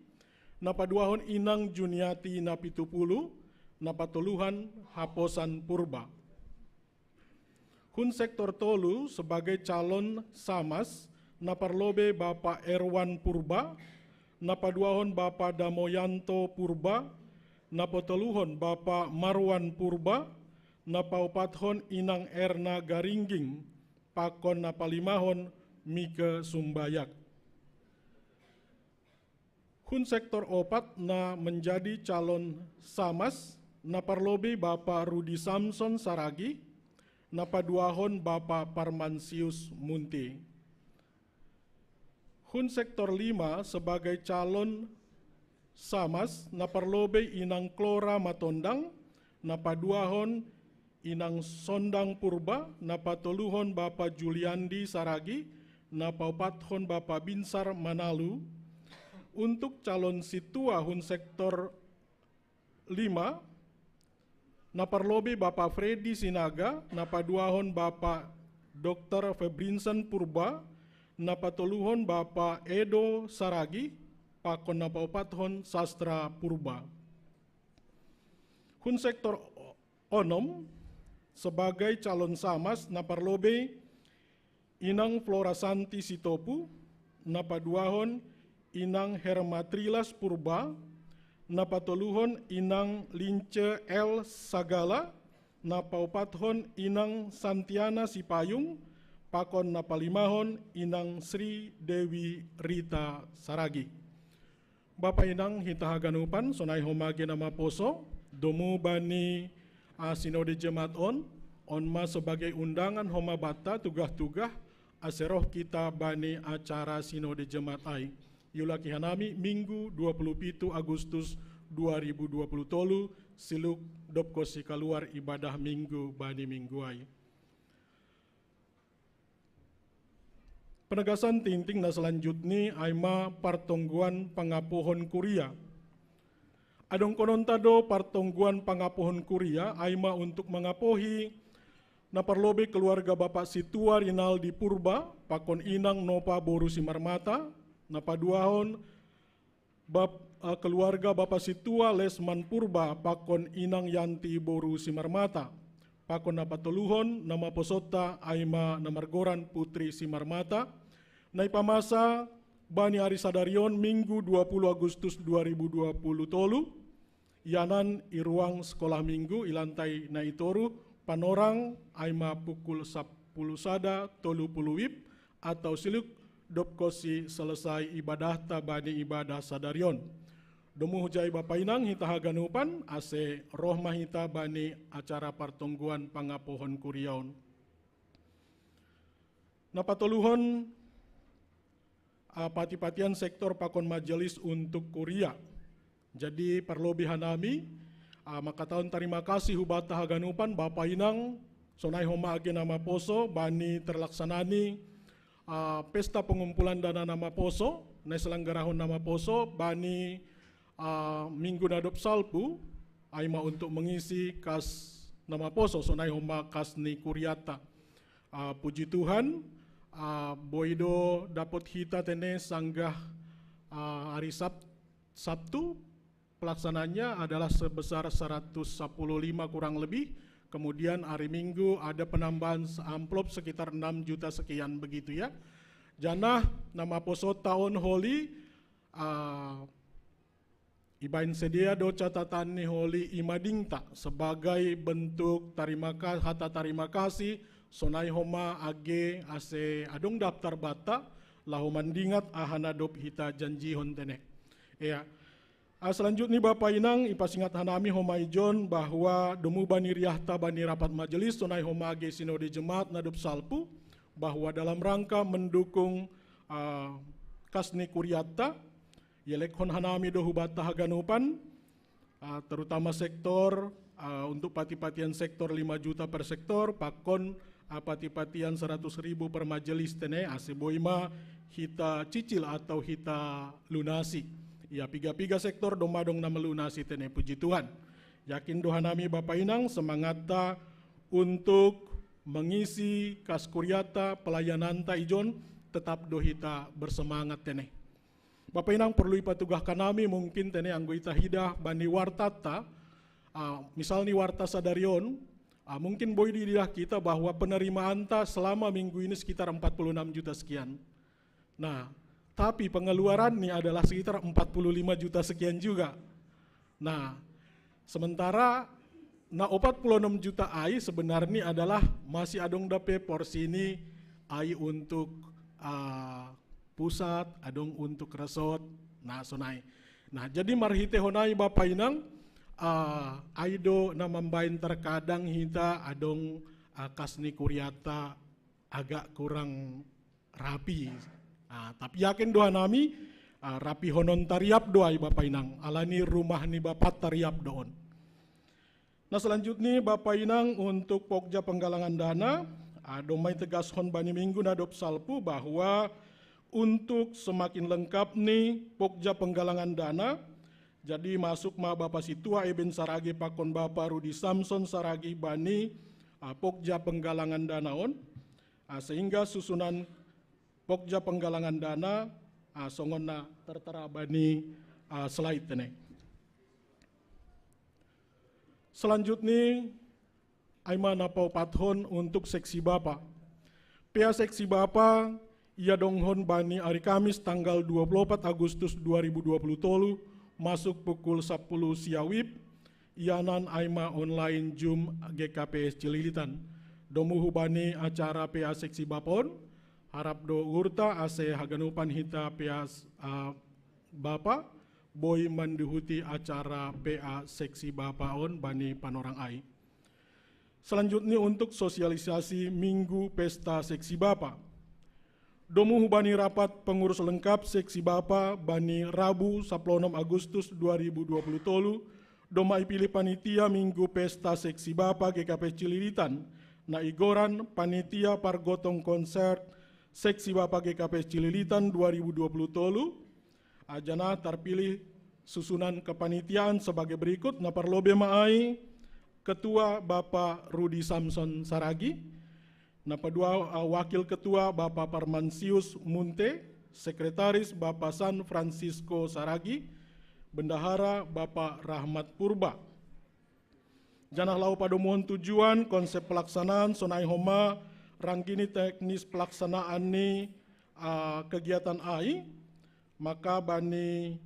na paduahon inang Juniati Napitupulu, na patoluhon Haposan Purba. Hun sektor tolu sebagai calon samas, na parlobei Bapa Erwan Purba, na paduahon Bapa Damoyanto Purba, na patoluhon Bapa Marwan Purba, na paopathon inang Erna Garingging, pakon na palimahon Mike Sumbayak. Hun sektor opat na menjadi calon samas, na parlobei Bapa Rudi Samson Saragi, na paduahon Bapa Parmansius Munti. Hun sektor lima sebagai calon samas, na parlobei inang Klora Matondang, na paduahon inang Sondang Purba, na patoluhon Bapa Juliandi Saragi, na paopathon Bapa Binsar Manalu. Untuk calon situa hun sektor lima, na parlobei Bapa Freddy Sinaga, na paduahon Bapa Doktor Febrinson Purba, na patoluhon Bapa Edo Saragi, pakon na paopathon Sastra Purba. Hun sektor onom, sebagai calon samas, na parlobei inang Flora Santi Sitopu, na paduahon inang Herma Trilas Purba, na patoluhon inang Lince L Sagala, na paopathon inang Santiana Sipayung, pakon na palimahon inang Sri Dewi Rita Saragi. Bapa inang hita haganupan, sonai ho mage nama poso, domu bani, a, sinode jemaat on, on ma sebagai undangan ho ma banta tugah-tugah, ase roh kita bani acara sinode jemaat ai. Iulaki hanami Minggu dua puluh pitu Agustus dua ribu dua puluh tolu, siluk dobkosi kaluar ibadah Minggu bani Minggu ai. Penegasan tingting na selanjutni aima partongguan pangapohon kuria. Adong kononta do partongguan pangapohon kuria aima untuk mangapohi na parlobei keluarga Bapa Situa Rinaldi Purba, pakon inang Nopa boru Simarmata, na paduahon bap, eh, keluarga Bapa Situa Lesman Purba, pakon inang Yanti boru Simarmata, pakon na patoluhon nama posonta aima na margoran Putri Simarmata, Nai pamasa bani ari sadarion Minggu dua puluh Agustus dua ribu dua puluh tolu, ianan i ruang sekolah Minggu i lantai nai toru, panorang ai ma pukul sapuluh sada tolu puluh wib atau siluk dop kosi selesai ibadahta bani ibadah sadarion. Domu hujai Bapa Inang hita haganupan ase roh ma hita bani acara partongguan pangapohon kuriaon. Na patoluhon uh, pati-patian sektor pakon majelis untuk kuria. Jadi parlobi hanami uh, makataon tarima kasih hubata haganupan Bapa Inang sonai homa age na maposo bani terlaksanani uh, pesta pengumpulan dana na maposo, na selanggarahon na maposo bani uh, minggu na dop salpu, ai ma untuk mengisi kas na maposo sonai homa kas ni kuriata. Uh, puji Tuhan, uh, boi do dapot hita tene sanggah uh, hari Sab Sabtu, pelaksanaannya adalah sebesar seratus sepuluh lima kurang lebih. Kemudian hari Minggu ada penambahan amplop sekitar enam juta sekian begitu ya. Janah na maposo taon holi uh, ibaen sedia do catatan ni holi imadingta sebagai bentuk tarima ka, hata tarima kasih sonai homa age ase adong daftar bata laho mandingat aha na dop hita janjihon tene. Ya. Ah, selanjutnya Bapa Inang ipasingat hanami homa ijon bahwa domu bani riahta bani rapat majelis sonai homa age sinode jemaat na dop salpu bahwa dalam rangka mendukung uh, kas ni kuriatta, ielekhon hanami do hubata haganupan, uh, terutama sektor uh, untuk pati-patian sektor lima juta per sektor, pakon uh, pati-patian seratus ribu per majelis tene, ase boi ma hita cicil atau hita lunasi. Ya piga-piga sektor doma dong na melunasi tene, puji Tuhan. Yakin do hanami Bapa Inang semangatta untuk mengisi kas kuriata pelayananta ijon tetap do hita bersemangat tene. Bapa Inang perlu ipatugah kanami mungkin tene anggo ita hidah bani wartatta, uh, misalni warta sadarion, uh, mungkin boi diidah kita bahwa penerimaanta selama minggu ini sekitar empat puluh enam juta sekian. Nah, tapi pengeluarannya adalah sekitar empat puluh lima juta sekian juga. Nah, sementara na opat puluh enam juta ai sebenarnya adalah masih adong dape porsi ini ai untuk uh, pusat, adong untuk resort, nah sonai. Nah, jadi marhite honai Bapa Inang, uh, ai do na mambaen terkadang hita adong uh, kas ni kuriata agak kurang rapi. Uh, tapi yakin do hanami, uh, rapi honon tariap do ai Bapa Inang, alani rumah ni Bapat tariap do on. Nah selanjutnya Bapa Inang untuk pokja penggalangan dana, uh, domai tegas hon bani minggu na dop salpu bahwa untuk semakin lengkap ni pokja penggalangan dana, jadi masuk ma Bapa Situa Eben Saragi pakon Bapa Rudi Samson Saragi bani uh, pokja penggalangan dana on, uh, sehingga susunan pokja penggalangan dana uh, songon na tertera bani uh, slide tene. Selanjutnya ai ma na paopathon untuk seksi bapa. Pea seksi bapa ia donghon bani ari Kamis tanggal dua puluh opat Agustus dua ribu dua puluh tolu masuk pukul sapuluh siawib, ianan ai ma online Zoom G K P S Cililitan. Domu hubani acara pea seksi bapa on, harap do urta ase haganupan hita pea uh, bapa boi manduhuti acara pea seksi bapa on bani panorang ai. Selanjutnya untuk sosialisasi Minggu Pesta Seksi Bapa. Domu hubani rapat pengurus lengkap Seksi Bapa bani Rabu saplonom Agustus dua ribu dua puluh tolu, doma ipilih panitia Minggu Pesta Seksi Bapa G K P Cililitan, na igoran panitia pargotong konser Seksi Bapa G K P Cililitan dua ribu dua puluh tolu, ajana tarpilih susunan kepanitiaan sebagai berikut, na parlobe ma ai Ketua Bapa Rudi Samson Saragi, na padua uh, Wakil Ketua Bapa Parmansius Munte, Sekretaris Bapa San Francisco Saragi, Bendahara Bapa Rahmat Purba. Janah laho padomuhon tujuan, konsep pelaksanaan, sonai homa ranggini teknis pelaksanaan ni uh, kegiatan ai, maka bani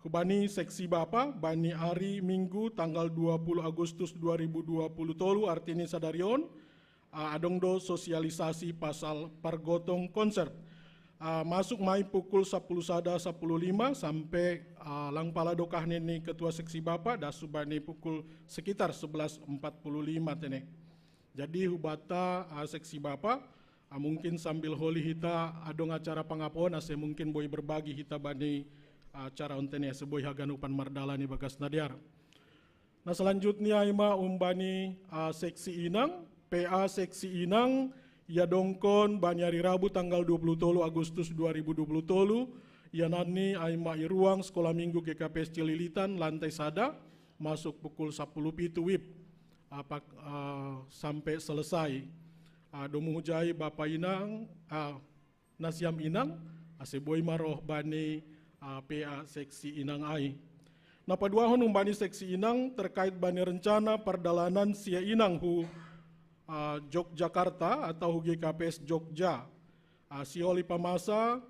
hubani seksi bapa bani hari Minggu tanggal dua puluh Agustus dua ribu dua puluh tolu, artinya sadarion, uh, adong do sosialisasi pasal pargotong konser. Uh, masuk mai pukul sepuluh sada, sepuluh lima sampai uh, lang pala dokah ni ketua seksi bapa dasu bani pukul sekitar sebelas empat puluh lima tene. Jadi hubata uh, seksi bapa, uh, mungkin sambil holi hita adong acara pangapon ase mungkin boi berbagi hita bani uh, acara ontene ase boi haganupan mardalani bagas nadiar. Nah, selanjutnya ima umbani uh, seksi inang, P A seksi inang, ia dongkon bani hari Rabu tanggal dua puluh tolu Agustus dua ribu dua puluh tolu, ia nani aima iruang sekolah minggu G K P S Cililitan lantai sada, masuk pukul sepuluh pitu wib, uh, pak, uh, sampai selesai. Uh, domu hujai bapa inang, uh, nasiam inang, ase boi maroh bani uh, P A seksi inang ai. Nah, paduahon umbani seksi inang terkait bani rencana pardalanan sia inang hu uh, Yogyakarta atau hu G K P S Jogja. Uh, sioli pamasa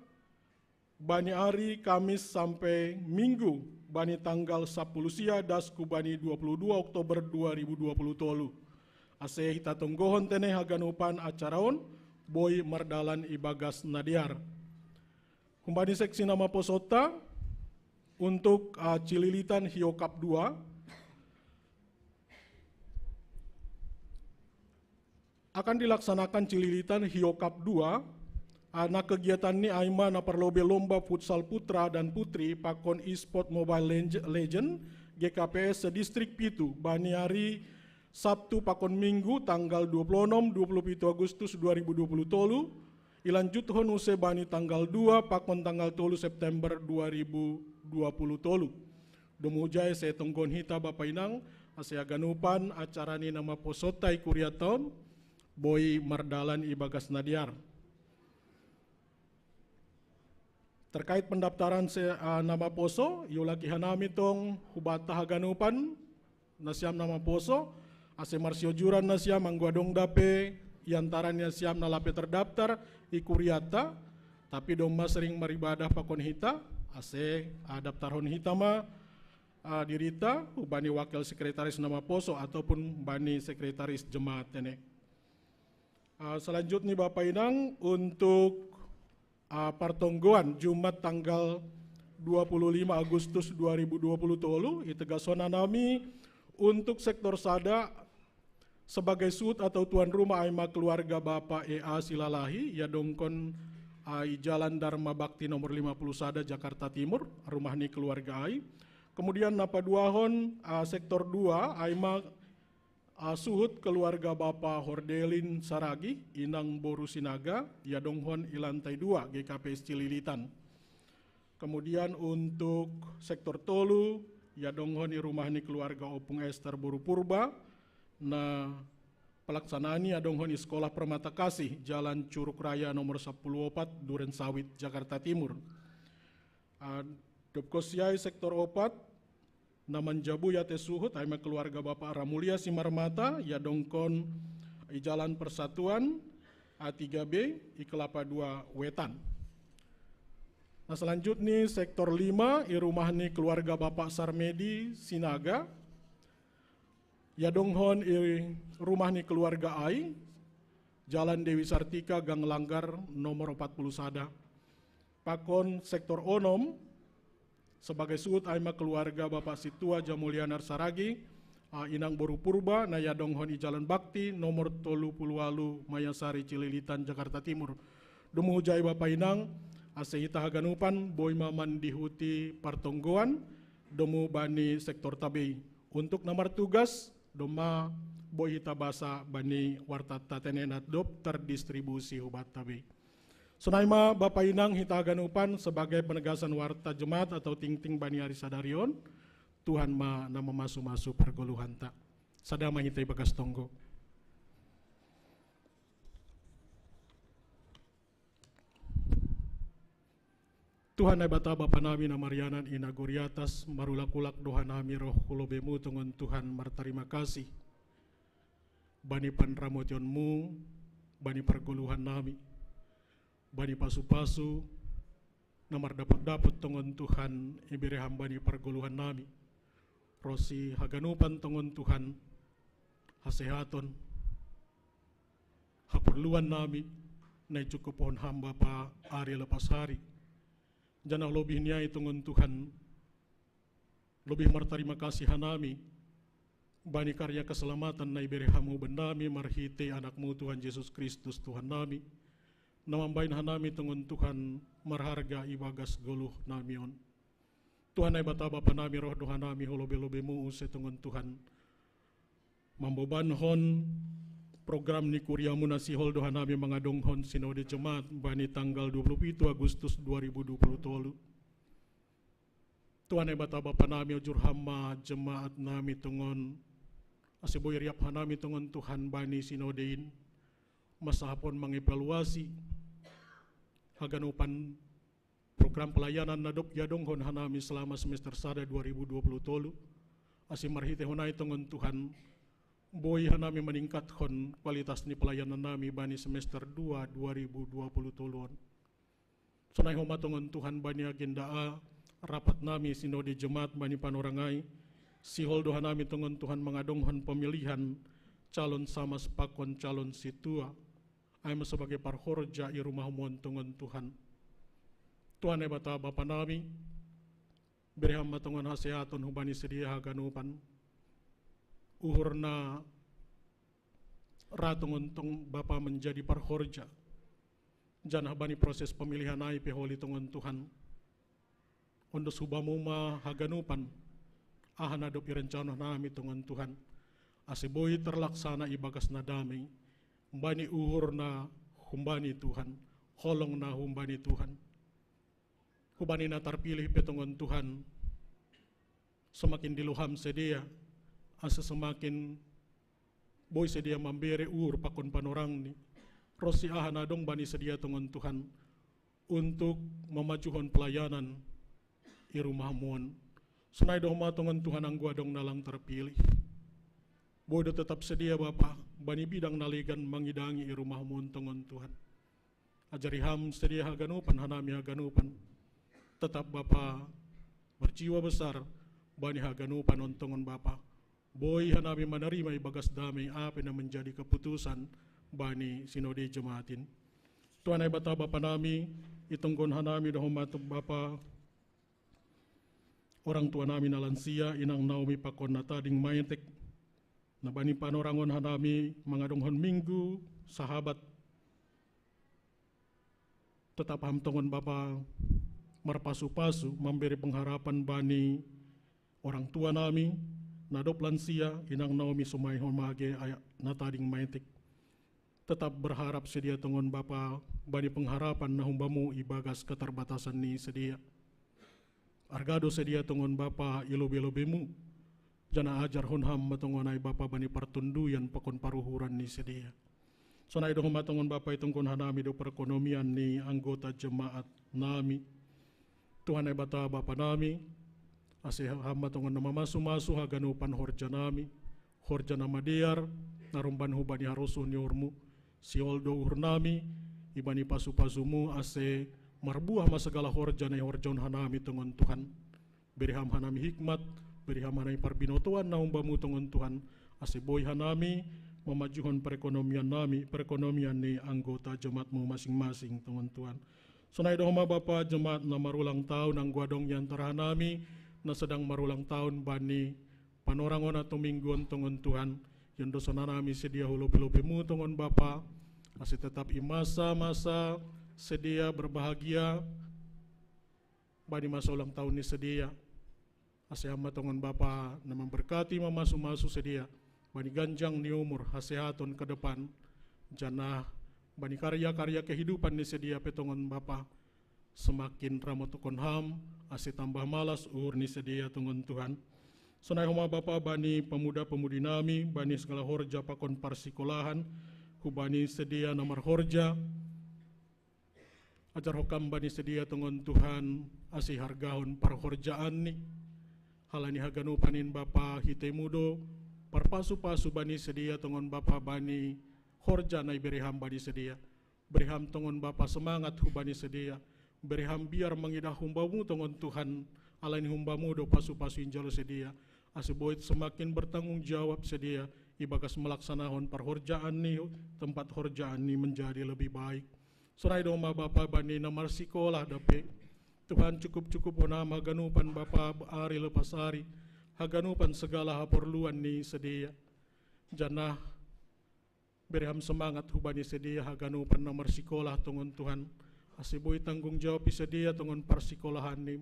bani hari Kamis sampai Minggu bani tanggal sepuluh sia dasku bani dua puluh dua Oktober dua ribu dua puluh tolu. Ase hita tonggohon tene haganupan acara on boi mardalan ibagas nadiar. Humbani seksi nama posota untuk uh, Cililitan Hiokap dua akan dilaksanakan Cililitan Hiokap dua. Uh, nah, kegiatan ni aima na parlobe lomba futsal putra dan putri pakon e-sport Mobile Legend G K P S sedistrik pitu bani hari Sabtu pakon Minggu tanggal dua puluh enam dua puluh pitu Agustus dua ribu dua puluh tolu, ilanjuthon use bani tanggal dua pakon tanggal tolu September dua ribu dua puluh tolu. Domu hujai ase tonggohon hita bapa inang ase haganupan acara ni nama posota i kuria taon boi mardalan ibagas nadiar. Terkait pendaftaran se, uh, nama poso, iulaki hanami tong hubata haganupan nasiam nama poso, ase marsiojuran nasiam anggo adong dape iantaran nasiam na lape terdaftar i kuriata, tapi domma sering maribadah pakon hita, ase uh, daftarhon hita ma uh, dirita hubani wakil sekretaris nama poso ataupun bani sekretaris jemaat tene. Uh, selanjutnya Bapak Inang untuk uh, partonggoan Jumat tanggal dua puluh lima Agustus dua ribu dua puluh tolu, itegasona nami untuk sektor sada sebagai suhut atau tuan rumah aima keluarga Bapak E A Silalahi, ia dongkon ai Jalan Dharma Bakti nomor lima puluh sada Jakarta Timur, rumah ni keluarga ai. Kemudian napaduahon uh, sektor dua aima uh, suhut keluarga Bapak Hordelin Saragi, Inang Boru Sinaga, ia donghon i lantai dua G K P S Cililitan. Kemudian untuk sektor tolu, ia donghon i rumah ni keluarga Opung Esther Boru Purba, na pelaksanaan ia donghon i Sekolah Permata Kasih, Jalan Curug Raya nomor sepuluh opat, Duren Sawit, Jakarta Timur. Uh, Dopkosiai sektor opat, na manjabu ia te suhut aima keluarga Bapak Ramulia Simarmata, ia dongkon i Jalan Persatuan A tiga B i Kelapa dua Wetan. Nah, selanjutnya sektor lima i rumah ni keluarga Bapak Sarmedi Sinaga, ia donghon i rumah ni keluarga ai, Jalan Dewi Sartika, Gang Langgar nomor empat puluh sada. Pakon sektor onom, sebagai suhut aima keluarga Bapak Situa Jamulianar Saragi, uh, Inang Boru Purba, na ia donghon i Jalan Bakti nomor tolu puluh walu Mayasari Cililitan Jakarta Timur. Domu hujai Bapak Inang, ase hita haganupan boi ma mandihuti partonggoan domu bani sektor tabei. Untuk na martugas, domma boi hita basa bani warta tatene na dop terdistribusi hubata bei. Sonai ma Bapak Inang hita haganupan sebagai penegasan warta jemaat atau tingting bani ari sadarion, Tuhan ma na mamasu-masu pergoluhanta. Sada ma hita ibagas tonggo. Tuhan Naibata Bapa nami na marianan i nagori atas, marulak-ulak do hanami roh hu lobemu tongon Tuhan martarima kasih bani panramotionmu, bani pargoluhan nami. Bani pasu-pasu na mardapot-dapot tongon Tuhan, ibere Ham bani pargoluhan nami. Ro si haganupan tongon Tuhan, hasehaton, haporluan nami, na icukuphon Ham Bapa ari lepas ari. Janah lobih ni ai tongon Tuhan, lobih martarima kasih hanami bani karya keselamatan na ibere Ham huban nami marhitei Anak-Mu Tuhan Jesus Kristus Tuhan nami, na mambahen hanami tongon Tuhan marharga ibagas goluh nami on. Tuhan Naibata Bapa nami, roh do hanami hu lobe-lobe-Mu use tongon Tuhan, mambobankon program ni kuria-Mu na sihol do hanami mangadonghon sinode jemaat bani tanggal dua puluh pitu Agustus dua ribu dua puluh tolu. Tuhan Naibata Bapa nami, ojur Ham ma jemaat nami tongon, ase boi riap hanami tongon Tuhan bani sinode in, masahapon mangevaluasi haganupan program pelayanan na dob iadonghon hanami selama semester sada dua ribu dua puluh tolu, ase marhiteihon ai tongon Tuhan, boi hanami maningkathon kualitas ni pelayanan nami bani semester dua dua ribu dua puluh tolu on. Sonai homa tongon Tuhan bani agenda A, rapat nami sinode jemaat bani panorang ai, sihol do hanami tongon Tuhan mangadonghon pemilihan calon samas pakon calon sintua, ai ma sebagai parhorja i rumah-Mu on tongon Tuhan. Tuhan Naibata Bapa nami, bere Ham ma tongon hasehaton hubani sedia haganupan, uhur na ra tongon tong Bapa menjadi parhorja, janah bani proses pemilihan ai pe holi tongon Tuhan. Ondos huba-Mu ma haganupan aha na dob irencanahon nami tongon Tuhan, ase boi terlaksana ibagas na damei, bani uhur na humbani Tuhan, holong na humbani Tuhan. Hubani na tarpilih pe tongon Tuhan, semakin diluham sedia, ase semakin boi sedia mambere uhur pakon panorangni, ro si aha na dong bani sedia tongon Tuhan, untuk mamajuhon pelayanan i rumah-Mu on. Sonai do homa tongon Tuhan anggo adong na lang tarpilih, boi do tetap sedia Bapa bani bidang na legan mangidangi i rumah-Mu on tongon Tuhan. Ajari Ham sedia haganupan hanami haganupan, tetap Bapa berjiwa besar bani haganupan on tongon Bapa, boi hanami manarima ibagas damei aha pe na menjadi keputusan bani sinode jemaat in. Tuhan Naibata Bapa nami, itonggon hanami do homa tu Bapa orang tua nami na lansia, inang Naomi pakon na tading maetek, na bani panorangon hanami mangadonghon Minggu Sahabat, tetap Ham tongon Bapa marpasu-pasu mambere pengharapan bani orang tua nami na dob lansia, inang Naomi, sonai homa age na tading maetek. Tetap berharap sedia tongon Bapa bani pengharapan na humba-Mu ibagas keterbatasan ni sedia. Arga do sedia tongon Bapa i lobe-lobe-Mu, janah ajarhon Ham ma tongon ai Bapa bani partonduyan pakon paruhuran ni sedia. Sonai do homa tongon Bapa, itonggon hanami do perekonomian ni anggota jemaat nami. Tuhan Naibata Bapa nami, ase Ham ma tongon na mamasu-masu haganupan horja nami, horja na madear na rumban hubani harosuh ni uhur-Mu. Sihol do uhur nami ibani pasu-pasu-Mu, ase marbuah ma segala horja na ihorjahon hanami tongon Tuhan. Bere Ham hanami hikmat, bere Ham hanami parbinotoan na humba-Mu tongon Tuhan, ase boi hanami mamajuhon perekonomian nami, perekonomian ni anggota jemaat-Mu masing-masing tongon Tuhan. Sonai do homa Bapa, jemaat na marulang tahun anggo adong i antara hanami na sedang marulang tahun bani panorang on atau Minggu on tongon Tuhan, iondoson hanami sedia hu lobe-lobe-Mu tongon Bapa, ase tetap i masa-masa sedia berbahagia bani masa ulang tahun ni sedia. Ase Ham ma tongon Bapa na memberkati, mamasu-masu sedia bani ganjang ni umur, hasehaton ke depan, janah bani karya-karya kehidupan ni sedia pe tongon Bapa, semakin ramotkon Ham, ase tambah malas uhur ni sedia tongon Tuhan. Sonai homa Bapa bani pemuda-pemudi nami, bani segala horja pakon parsikolahan, hubani sedia na marhorja, ajar Ho Kam bani sedia tongon Tuhan, ase ihargahon parhorjaanni. Halani haganupan in Bapa hitei-Mu do parpasu-pasu bani sedia tongon Bapa bani horja na ibere Ham bani sedia. Bere ham tongon Bapa semangat hubani sedia. Bere ham biar mangidah humbamu tongon Tuhan, alani humbamu do pasu-pasu injalo sedia. Ase boit semakin bertanggung jawab sedia ibagas melaksanahon parhorjaan ni, tempat horjaan ni menjadi lebih baik. Sonai do ma Bapa bani na marsikolah dope. Tuhan, cukup-cukup honam haganupan Bapa ari lepas ari, haganupan segala haporluan ni sedia. Janah bere ham semangat hubani sedia haganupan na marsikolah tongon Tuhan, ase boi tanggung jawab i sedia tongon parsikolahan ni.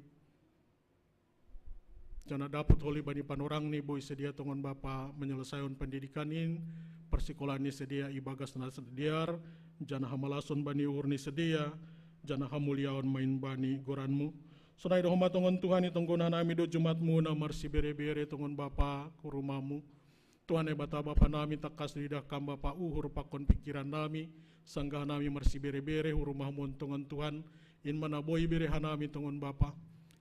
Janah dapot holi bani panorang ni boi sedia tongon Bapa menyelesaion pendidikan in, parsikolahan ni sedia ibagas na dear, janah hamalason bani uhur ni sedia, janah hamuliaon main bani goranmu. Sonai do homa tongon Tuhan, itonggo hanami do jumatmu na marsibere-bere tongon Bapa hu rumahmu. Tuhan Naibata Bapa nami, tangkas do idah Kam Bapa uhur pakon pingkiran nami, sanggah nami marsibere-bere hu rumahmu on tongon Tuhan, in ma na boi bere hanami tongon Bapa.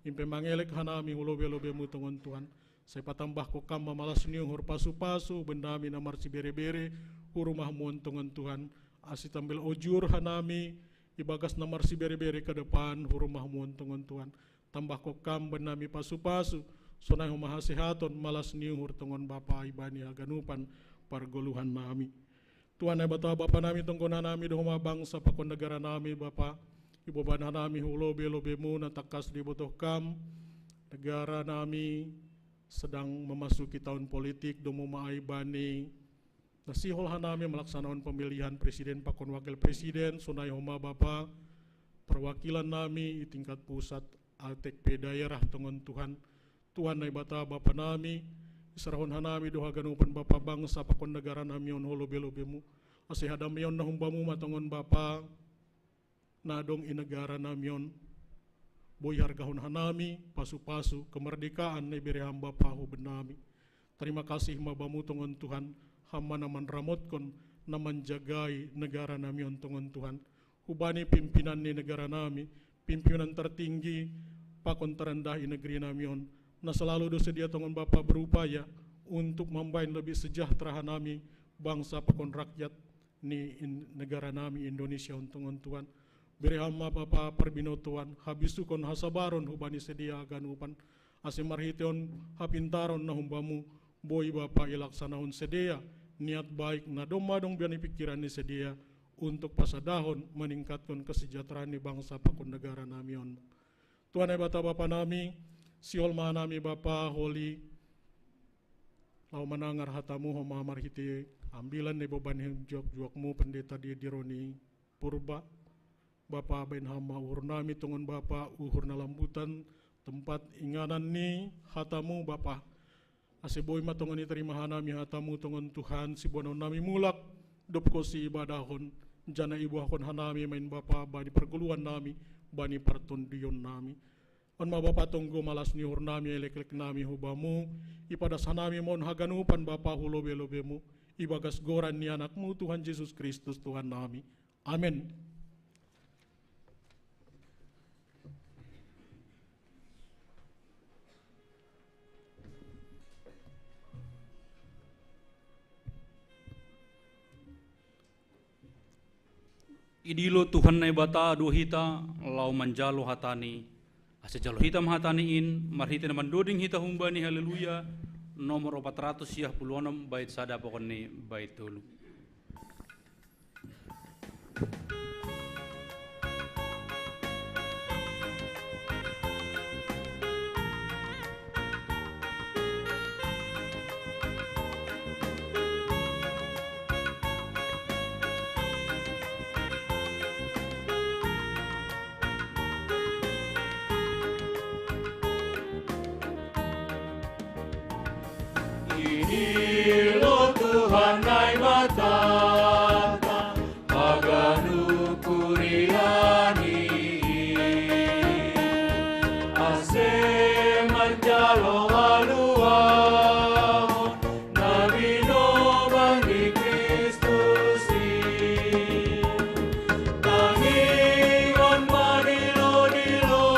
In pe mangelek hanami hu lobe-lobemu tongon Tuhan. Sai patambahko Kam ma malas ni uhur, pasu-pasu bahen nami na marsibere-bere hu rumahmu on tongon Tuhan. Ase tambel ojur hanami ibagas na marsibere-bere ke depan hu rumahmu on tongon Tuhan. Tambahko Kam bahen nami pasu-pasu, sonai homa hasehaton, malas ni uhur tongon Bapa ibani haganupan pargoluhan nami. Tuhan Naibata Bapa nami, tonggo hanami do homa bangsa pakon negara nami Bapa, iboban hanami hu lobe-lobemu na tangkas do ibotoh Kam. Negara nami sedang memasuki tahun politik, domu ma ai bani na sihol hanami melaksanaon pemilihan presiden pakon wakil presiden, sonai homa Bapa, perwakilan nami i tingkat pusat, atek pe daerah tongon Tuhan. Tuhan Naibata Bapa nami, isarahon hanami do haganupan Bapa bangsa pakon negara nami on hu lobe-lobemu. Ase hadameion na humbamu ma tongon Bapa na adong i negara nami on. Boi hargahon hanami pasu-pasu kemerdekaan na ibere Ham Bapa hu bennami. Tarima kasih ma Bamu tongon Tuhan, Ham ma na manramotkon, na manjagai negara nami on tongon Tuhan. Hubani pimpinan ni negara nami, pimpinan tertinggi pakon terendah i negeri nami on, na selalu do sedia tongon Bapa berupaya untuk mambahen lebih sejahtera hanami bangsa pakon rakyat ni in-, negara nami Indonesia on tongon Tuhan. Bere Ham ma Bapa parbinotoan, habisukon, hasabaron hubani sedia haganupan, ase marhitehon hapintaron na humbamu, boi Bapa ilaksanahon sedia niat baik na domma adong bani pingkiran ni sedia untuk pasadahon maningkatkon kesejahteraan ni bangsa pakon negara nami on. Tuhan Naibata Bapa nami, sihol ma hanami Bapa holi laho manangar hatamu homa marhite ambilan na iboban ni juak-juakmu pendeta di Dironi Purba. Bapa, bahen Ham ma uhur nami tongon Bapa, uhur na lambutan, tempat inganan ni hatamu Bapa. Ase boi ma tongon i tarima hanami hatamu tongon Tuhan, siboanon nami mulak, dob Ho siibadahon, janah iboahkon hanami main Bapa bani pargoluhan nami, bani partondion nami. On ma Bapa tonggo malas ni uhur nami, eleklek nami hu Bamu, ipadas hanami ma on haganupan Bapa hu lobe-lobemu, ibagas goran ni Anakmu Tuhan Jesus Kristus Tuhan nami. Amen. Idilo Tuhan Naibata do hita laho manjalo hatani, ase jalo hita ma hatani in, marhite na mandoding hita humbani Haleluya, nomor opat ratus siah puluh onom, bait sada pokon ni bait tolu. Ini lo Tuhan Naibata, paganu kuriani, ase manjalo haluahon na binoban ni Kristus i. Tangingon ma dilo-dilo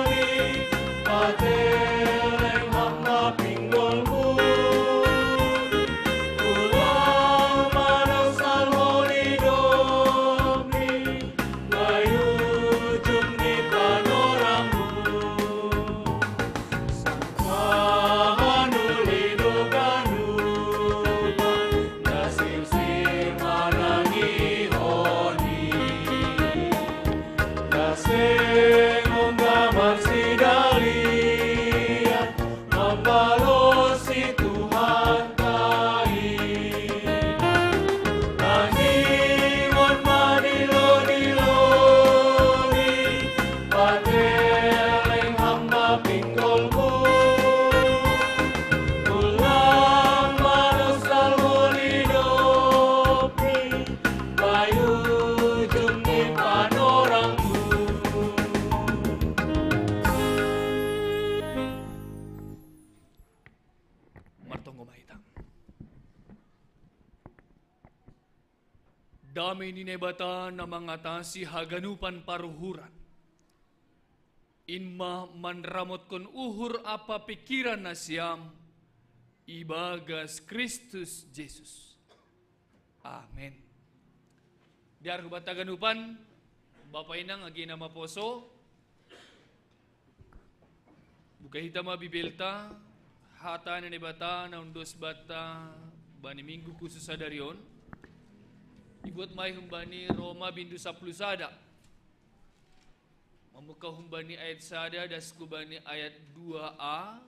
ni, pateleng Ham ma pinggolmu. Dame ni Naibata na mangatasi haganupan paruhuran, in ma manramotkon uhur ampa pingkiran nasiam ibagas Kristus Jesus. Amen. Dear hubanta haganupan, bapa inang agi na maposo, buka hita ma Bibelta, hata ni Naibata na undos banta bani minggu khusus sadari on. Ibuat ma i humbani Roma bindu sapuluh sada. Mamuka humbani ayat sada das hubani ayat dua a.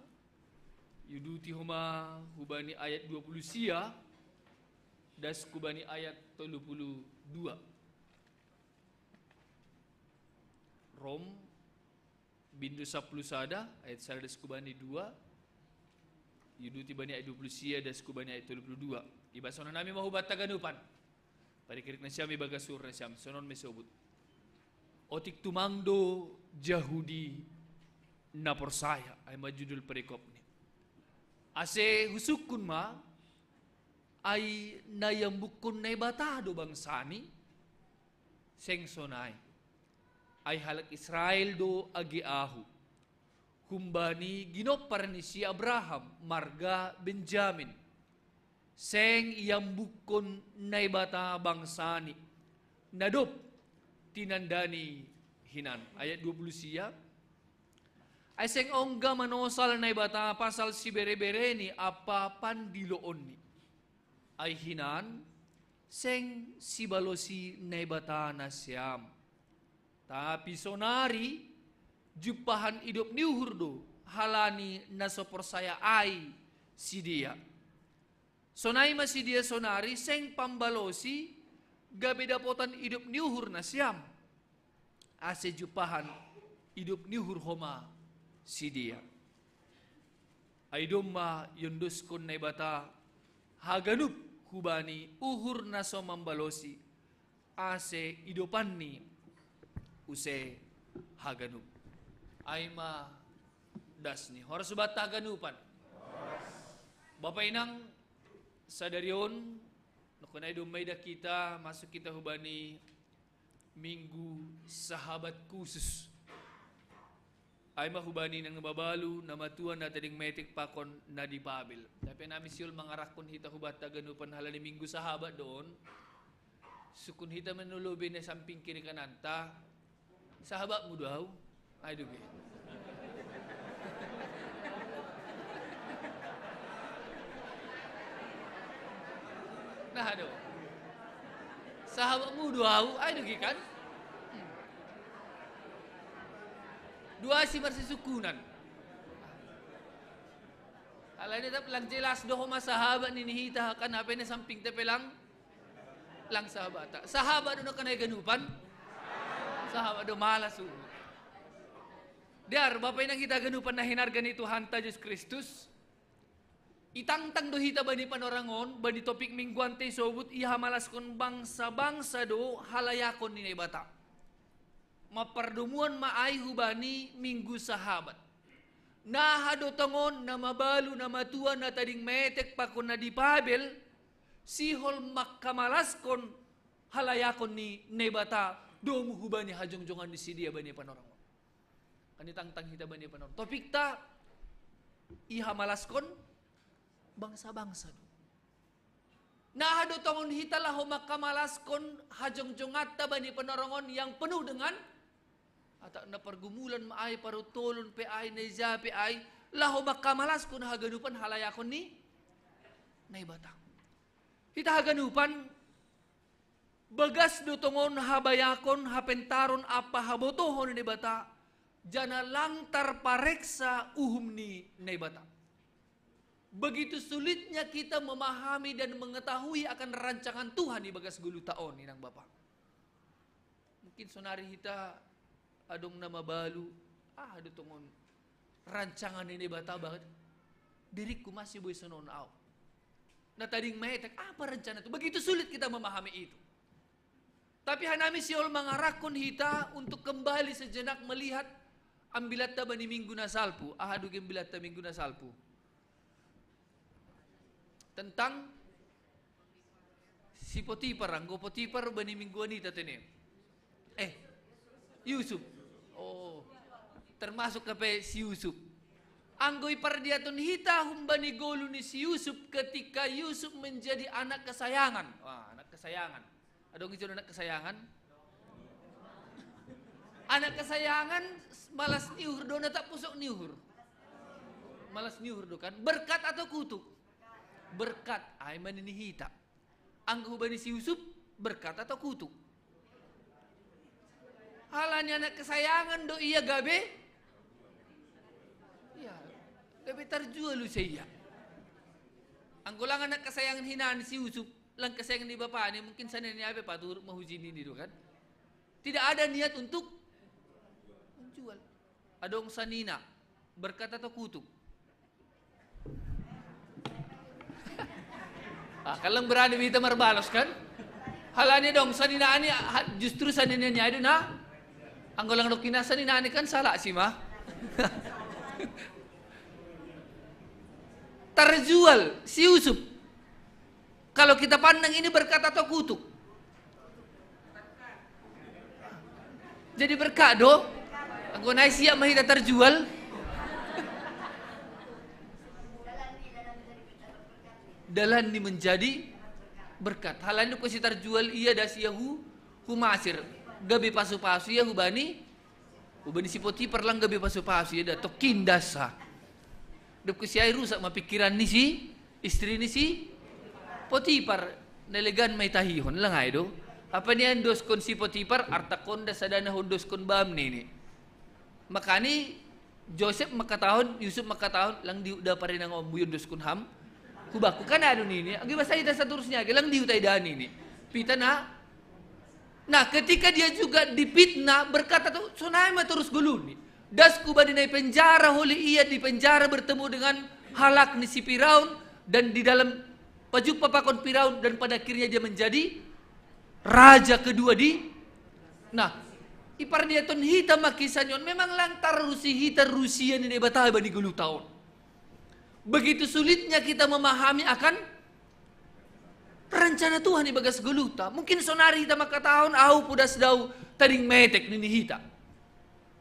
Iuduti homa hubani ayat dua puluh sia das hubani ayat tolu puluh dua. Rom bindu sapuluh sada, ayat sada das hubani dua. Iuduti bani ayat dua puluh sia das hubani ayat tolu puluh dua. Ibasona nami ma hubanta haganupan. Parikirik nasiam ibagas uhur nasiam, sonon ma i sobut. Otik tumang do Jahudi na porsaya, ai ma judul perikopni. Ase husungkun ma, ai na iambukkon Naibata do bangsani? Seng sonai. Ai halak Israel do age ahu, humbani ginompar ni si Abraham, marga Benjamin. Seng iambukkon Naibata bangsani, na dob tinandani hinan. Ayat dua puluh sia. Ai seng ongga manosal Naibata pasal siberebereni ampa pandiloonni. Ai hinan seng sibalosi Naibata nasiam. Tapi sonari jumpahan idop ni uhur do, halani na so porsaya ai sidea. Sonai ma sidea sonari seng pambalosi gabe dapotan idop ni uhur nasiam, ase jumpahan idop ni uhur homa sidea. Ai domma iondoskon Naibata haganup hubani uhur na so mambalosi, ase idopanni use haganup. Ai ma dasni. Horas hubanta haganupan. Bapa inang, sadari on, nokkonai domma ida kita, masuk kita hubani Minggu Sahabat khusus. Ai ma hubani na mabalu, na matua, na tading metek pakon na dipabel. Tapi nami sihol mangarakkon hita hubanta haganupan halani Minggu Sahabat do on. Sungkun hita ma na lobi na samping kiri kananta. Sahabatmu do ahu. Ai do ge. Nah do. Sahabatmu do ahu, ai do ge kan? Hmm. Dua si marsisungkunan. Alai tetap lang jelas do homa sahabat nini hita, kan apa ini sampingta pe lang, lang sahabata. Sahabat do nokkonai haganupan. Sahabat do malas uhur. Dear bapa inang hita haganupan na hinarga ni Tuhanta Jesus Kristus. Itangtang do hita bani panorang on, bani topik mingguanta i sobut, ihamalaskon bangsa-bangsa do halayakon ni Naibata. Mapardomuan ma ai hubani Minggu Sahabat. Na aha do tongon, na mabalu, na matua, na tading metek pakon na dipabel, sihol manghamalaskon halayakon ni Naibata domu hubani hajongjongan ni sidea bani panorang on. Kan itangtang hita bani panorang. Topikta, ihamalaskon bangsa-bangsa do. Na aha do tongon hita laho manghamalaskon hajongjonganta bani panorang on yang penuh dengan, atau na pergumulan ma ai, parutolon pe ai, na ija pe ai, laho manghamalaskon haganupan halayakon ni Naibata. Hita haganupan, bagas do tongon habayakon, hapentaron ampa habotohon ni Naibata, janah lang tarpareksa uhum ni Naibata. Begitu sulitnya kita memahami dan mengetahui akan rancangan Tuhan ibagas goluhta on, inang bapa. Mungkin sonari hita adong na mabalu, aha do tongon rancangan ni Naibata bagas. Diringku masih boi sonon au. Na tading metek, apa rencana Tuhan? Begitu sulit kita memahami itu. Tapi hanami sihol mangarakkon hita untuk kembali sejenak melihat ambilatta bani minggu na salpu. Aha do ge ambilatta minggu na salpu? Tentang Si Potifar, anggo Potifar bani mingguan i tatene. Eh, Yusuf. Oh, termasuk kape si Yusuf. Anggo ipardiaton hita humbani golu ni si Yusuf ketika Yusuf menjadi anak kesayangan. Wah, anak kesayangan. Adong ijon anak kesayangan? Anak kesayangan malas ni uhur do, na tak pusok ni uhur. Malas ni uhur do kan? Berkat atau kutuk? Berkat. Ai manini hita. Anggo hubani si Yusuf, berkat atau kutuk? Halani anak kesayangan do ia gabe. Ya, gabe tarjual use ia. Anggo lang anak kesayangan hinan si Yusuf, lang kesayangan ni bapani, mungkin sanina ni abe paturut mahuji nini do kan. Tidak ada niat untuk menjual. Adong sanina, berkat atau kutuk? Ah, kalang berani bita marbalos kan? Halani dong, sanina ani, ha, justru sanina ni adu na. Anggo lang dokina sanina ani kan salah si ma. Terjual si Yusuf. Kalau kita pandang ini berkat atau kutuk? Jadi berkat do. Anggo nai siap ma hita terjual. Dalan ni menjadi berkat. Halani do ko si terjual ia das ia hu, hu Masir. Gabe pasu-pasu ia hubani, hubani si Potifar lang gabe pasu-pasu ia da tokin dasa. Dok ko si ai rusak ma pikiran ni si istri ni si Potifar. Nalegan ma itahihon lang ai do. Apa ni andoskon si Potifar, arta konda sadana hondoskon bam nini. Makani Josep makatahon, Yusuf makatahon, lang diuk da parinang ombu yondoskon ham. Hubaku kan adu nini, agi basa ita saturusnya agi lang diuk tai da nini. Pita na. Nah, ketika dia juga dipitnah, berkata tu sonai ma terus goluni. Das ku bani nai penjara holi ia di penjara bertemu dengan halak ni si Firaun dan di dalam pajumpa pakon Firaun dan pada akhirnya dia menjadi raja kedua di. Nah, ipardiaton hita ma kisah ni on memang lang tarusi hita rusia ni Debata bani golu taon. Begitu sulitnya kita memahami akan rencana Tuhan di bagas goluta. Mungkin sonari hita makatahon au podas dau tading metek nini hita.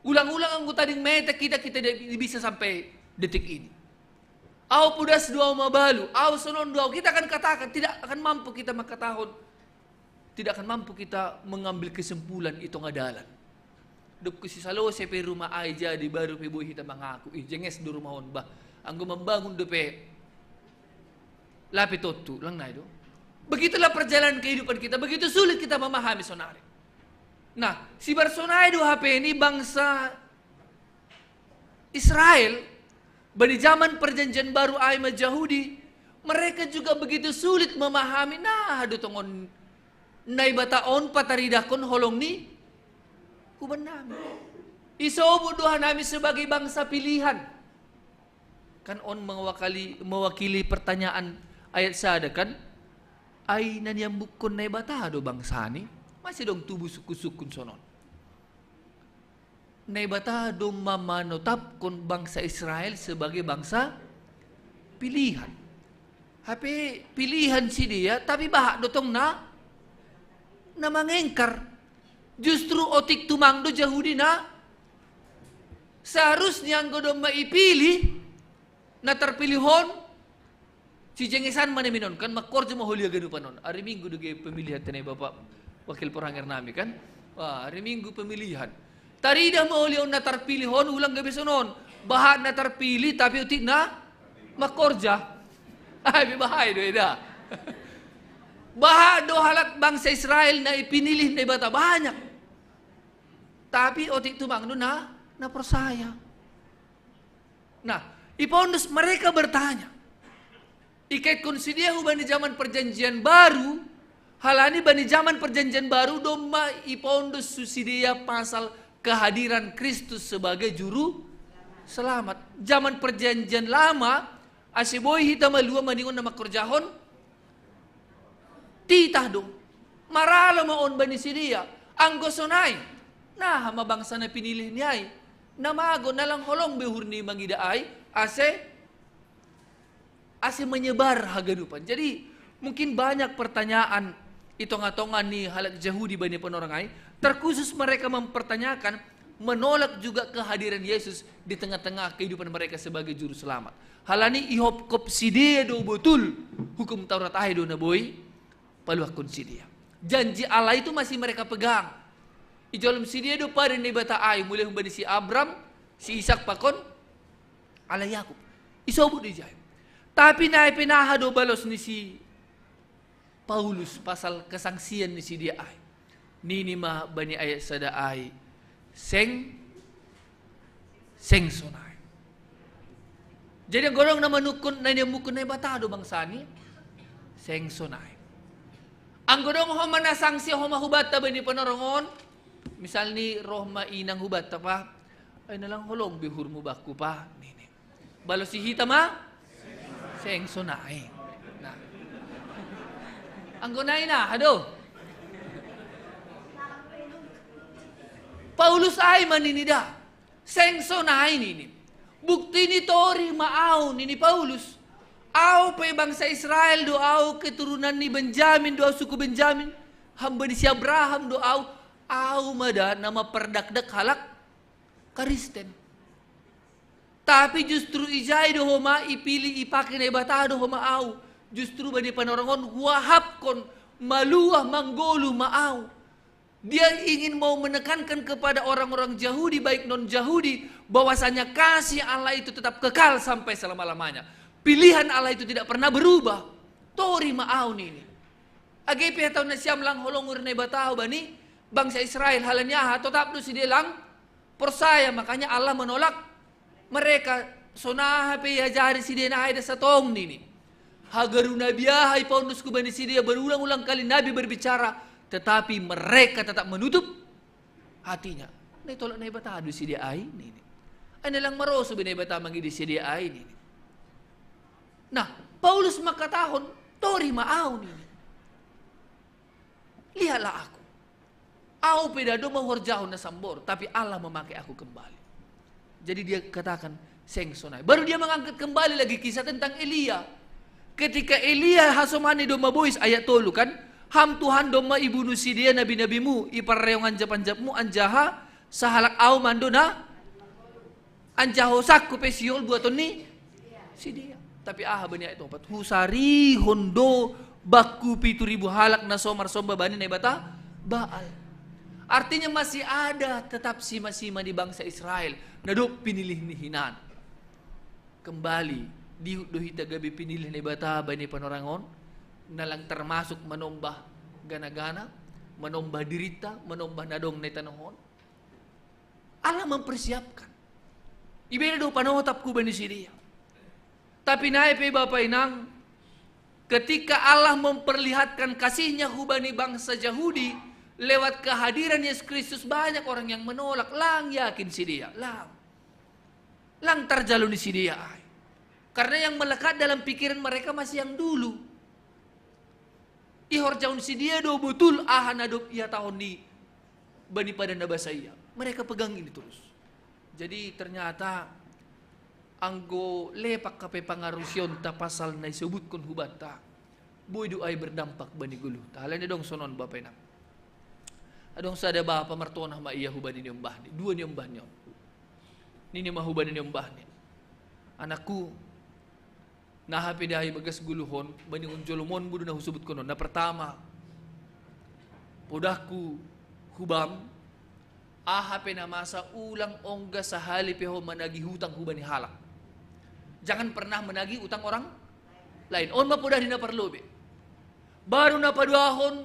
Ulang-ulang anggo tading metek kita, kita tidak bisa sampai detik ini. Au podas dau mabalu, au sonon dau, kita akan katakan, tidak akan mampu kita makatahon. Tidak akan mampu kita mengambil kesimpulan i tonga dalan. Dok ko si Salose pe rumah ai jadi baru pe boi hita mangaku, ih jenges do rumah on bah. Anggo membangun dope lape tontu lang nai do. Begitulah perjalanan kehidupan kita, begitu sulit kita memahami sonari. Nah, sibar sonai do hape ni bangsa Israel, bani zaman perjanjian baru ai ma Jahudi, mereka juga begitu sulit memahami, nah do tongon Naibata on pataridahkon holong ni huban nami. Isobut do hanami sebagai bangsa pilihan. Kan on mewakili, mewakili pertanyaan ayat sada kan? Ai na niambukkon Naibata do bangsa ni? Masih dong tubuh sukun-sukun sonon. Naibata do ma manotapkon bangsa Israel sebagai bangsa pilihan. Hape pilihan si dia, tapi bahat do tong na, na mangengkar. Justru otik tumang do Jahudi na seharusnya anggo domma ipilih na tarpilih on, si jengesan ma na minon kan, mangkorja ma holi haganupan on. Ari Minggu do gabe pemilihan tenai bapak wakil poranger nami kan. Wah, ari Minggu pemilihan. Taridah ma holi on na tarpilih on, ulang gabe sonon. Bahat na tarpilih tapi otik na mangkorja. Ai be bahai do eda. Bahat do halak bangsa Israel na ipinilih Naibata banyak. Tapi otik tumang do na, na porsaya. Nah, ipondos mereka bertanya. Ikaitkon si dia hubani zaman perjanjian baru, halani bani zaman perjanjian baru domma ipondos tu si dia pasal kehadiran Kristus sebagai juru selamat. Zaman perjanjian lama, ase boi hita malua maningon na mangkorjahon titah do. Maralo ma on bani si dia. Anggo sonai, naha ma bangsa na pinilih ni ai? Na mago, na lang holong be uhur ni mangida ai, ase, ase menyebar haganupan. Jadi mungkin banyak pertanyaan I tonga-tonga ni halak Jahudi bani panorang ai, terkhusus mereka mempertanyakan, menolak juga kehadiran Yesus di tengah-tengah kehidupan mereka sebagai juru selamat. Halani ihop kop sidea do botul, hukum Taurat ai do na boi paluakkon sidea. Janji Allah itu masih mereka pegang. I jolom sidea do padan Naibata ai, mulai humbani si Abram, si Ishak pakon ala Yakub. Isobut do ijai. Tapi nai pe naha do balos ni si Paulus pasal kesangsian ni sidea ai. Nini ma bani ayat sada ai, seng, seng sonai. Jadi anggo dong na manukkun, na niamukkun Naibata do bangsani, seng sonai. Anggo dong homa na sangsi homa hubanta bani panorang on, misalni roh ma inang hubanta pa, ai na lang holong be uhurmu bakku pa, nini. Balosi hita ma? Seng sonai. Nah. Anggo nai na, aduh. Paulus ai ma nini da. Seng sonai nini. Bukti ni tori ma au nini Paulus. Au pe bangsa Israel do au, keturunan ni Benjamin do au, suku Benjamin. Hamba ni si Abraham do au. Au ma da na mapardakdak halak Kristen. Tapi justru ijai do homa ipilih, ipake Naibata do homa au. Justru bani panorang on huahapkon maluah manggoluh ma au. Dia ingin mau menekankan kepada orang-orang Jahudi, baik non-Jahudi, bahwasanya kasih Allah itu tetap kekal sampai selama-lamanya. Pilihan Allah itu tidak pernah berubah. Tori ma au nini. Age pe hatahon nasiam lang holong uhur Naibata bani bangsa Israel, halani aha, totap do sidea lang porsaya, makanya Allah menolak mereka. Songon aha pe iajari sidea nai da satong nini. Hagaru nabi aha ipaondus hubani sidea, berulang-ulang kali nabi berbicara, tetapi mereka tetap menutup hatinya. Na itolak Naibata do sidea ai nini. Ai na lang maroso be Naibata mangida sidea ai nini. Nah, Paulus mangkatahon, tori ma au nini. Lihatlah aku. Au pe da do mahorjahon na sambor, tapi Allah memakai aku kembali. Jadi dia katakan, seng sonai. Baru dia mengangkat kembali lagi kisah tentang Elia. Ketika Elia hasomani do mabois, ayat tolu kan, ham Tuhan domma ibunu sidea nabi-nabimu, iparreong anjap-anjapmu, anjaha sahalak au ma ando na anjaha hosangku pe sihol buaton ni sidea. Tapi aha bani ayat opat? Husarihon do bakku pitu ribu halak na so marsomba bani naibata Baal. Artinya masih ada tetap sima-sima di bangsa Israel na dob pinilih ni hinan. Kembali, dihut do hita gabe pinilih Naibata bani panorang on, na lang termasuk manombah gana-gana, manombah dirinta, manombah na dong na i tanoh on. Allah mempersiapkan. Ibere do panotap hubani sidea. Tapi nai pe bapa inang, ketika Allah memperlihatkan kasihnya hubani bangsa Jahudi lewat kehadiran Yesus Kristus, banyak orang yang menolak, lang yakin sidea, lang. Lang tarjalo ni sidea ai. Karena yang melekat dalam pikiran mereka masih yang dulu. Ihorjahon sidea do botul aha na dob ihatahon ni bani padan na basa ia. Mereka pegang ini terus. Jadi ternyata anggo lepak hape pangarusionta pasal na isobutkon hubanta, boi do ai berdampak bani goluhta. Alani adong sonon bapa inang. Adong sada bapa martonah ma ia hubani niombahni, dua niombahni on. Nini ma hubani niombahni, anakku, na hape da ibagas goluhon, bani on jolomonmu do na husobutkon on. Na pertama, podahku hubam, aha pe na masa ulang ongga sahali pe ho managi hutang hubani halak. Jangan pernah menagi utang orang lain. On ma podah ni na parlobe. Baru na paduahon,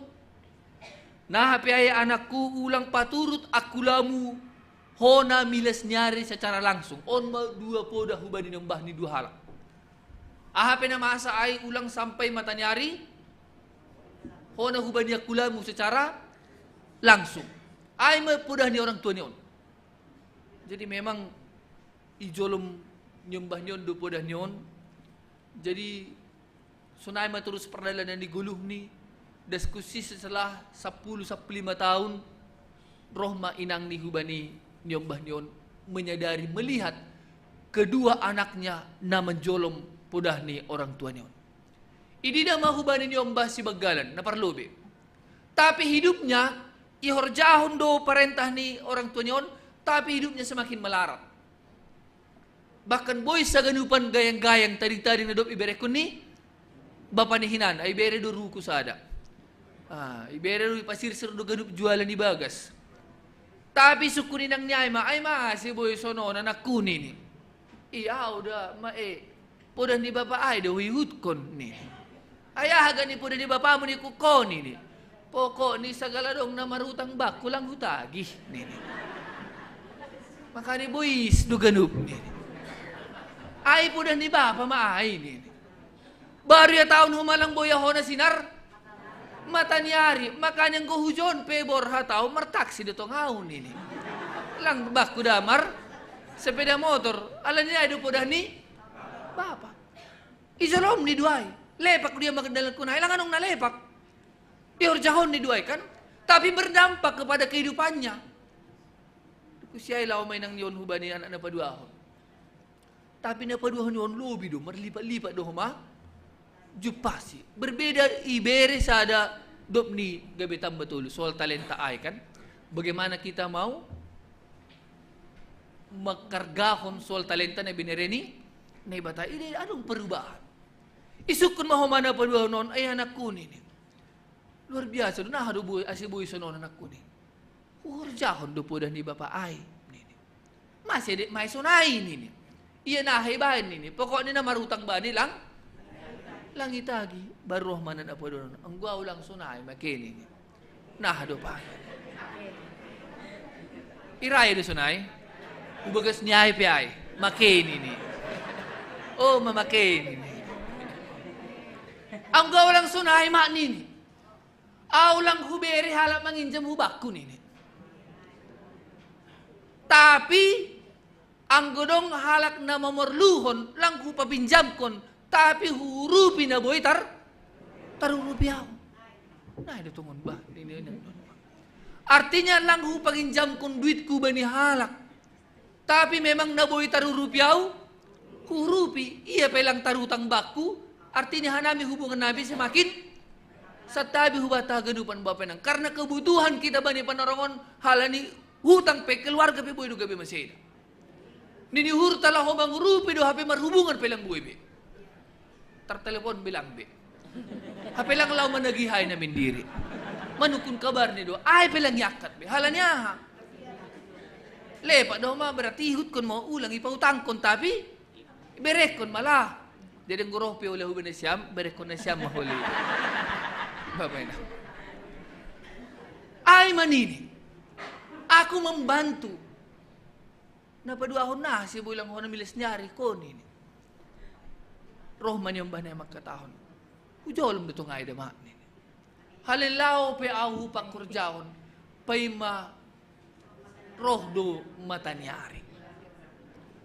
na hape ai anakku ulang paturut akulamu hona milas ni ari secara langsung. On ma dua podah hubani niombahni dua halak. Aha pe na masa ai ulang sampai mataniari, hona hubani akulamu secara langsung. Ai ma podah ni orang tua ni on. Jadi memang i jolom niombahni on do podah ni on. Jadi sonai ma terus pardalanan ni goluhni, das kusi setelah sampulu sampulu lima tahun, roh ma inangni hubani niombahni on, menyadari, melihat kedua anaknya na manjolom podah ni orang tua ni on. Idina ma hubani niombah si banggalan, na parlobe. Tapi hidupnya, ihorjahon do parentah ni orang tuanya on, tapi hidupnya semakin melarat. Bahkan boi saganupan gayang-gayang tading-tading na dob iberekon ni bapa ni hinan, ai ibere do ruku sada. Ah, ibere do ipasirsir do ganup jualan ibagas. Tapi sungkun inang ni ai ma, ai ma, asi boi sonon anakku nini. Ia au da ma e, podah ni bapa ai da huihutkon nini. Ai aha ga ni podah ni bapamu ni kukon nini. Pokok ni sagala dong na marutang bakku lang hutagih nini. Makani bois do ganup nini. Ai podah ni bapa ma ai nini. Baru ia taon humalang boya hona sinar mataniari, makanya enggo hujon pe borhat au martaksi do tong au nini. Lang bakku damar sepeda motor, ala ni ai do podah ni bapa. Ijolom ni duai, lepak dia magendalankon ai, lang anong na lepak. Ihorjahon ni duai kan, tapi berdampak kepada kehidupannya. Kusiai lao mainang nion hubani anak na paduahon. Tapi na paduahon nion lobi do, marlipat-lipat do homa. Jupasi. Berbeda ibere sada dob ni gabe tamba tolu. Soal talenta ai kan. Bagaimana kita mau makargahon soal talenta na binereni Naibata ide adong perubahan. Isungkun ma homa na paduahon on, ai anakku nini. Luar biasa do, naha do boi, asi boi sonon anakku nini. Huhorjahon do podah ni bapa ai nini. Mase dek mai sonai nini. Ia naha ibaen nini. Pokokni na marutang bani lang, lang itagi. Baru roh ma na paduahon on. Enggo au lang sonai make nini. Naha do pa. Irai do sonai. Ubagas ni ai pe ai. Make nini. Oh, ma make nini. Enggo au lang sonai ma nini. Au lang hubere halak manginjam hubakku nini. Tapi anggo dong halak na mamorluhon lang hupapinjamkon, tapi huurupi na boi tar, tarurupi au. Nah, itu tongon bah, ini, ini. Artinya lang hupanginjamkon duitku bani halak. Tapi memang na boi tarurupi au, huurupi, ia pe lang tarutang bakku, artinya hanami hubungan nami semakin santabi hubata haganupan bapa inang. Karena kebutuhan kita bani panarongon halani hutang pe keluarga pe boi do gabe maseda. Nini uhurta laho mangurupi do hape marhubungan pe lang boi be. Tartelepon be lang be. Hape lang lao managih ai na mindiri. Manungkun kabar ni do. Ai pe lang iangkat be. Halani aha? Lepak do ma berarti ihutkon ma ulang ipautangkon tapi iberekkon ma lah. Jadi enggo roh pe ula hubani siam, berekkon na siam ma holi. Bapa inang. Ai ma nini. Aku membantu. Na paduahon na asi boi lang hona milas ni ari ko nini. Roh ma nion bah na mangkatahon. Hujolom do tong ai da ma nini. Halani lao pe au hupangkorjahon. Paima roh do mataniari.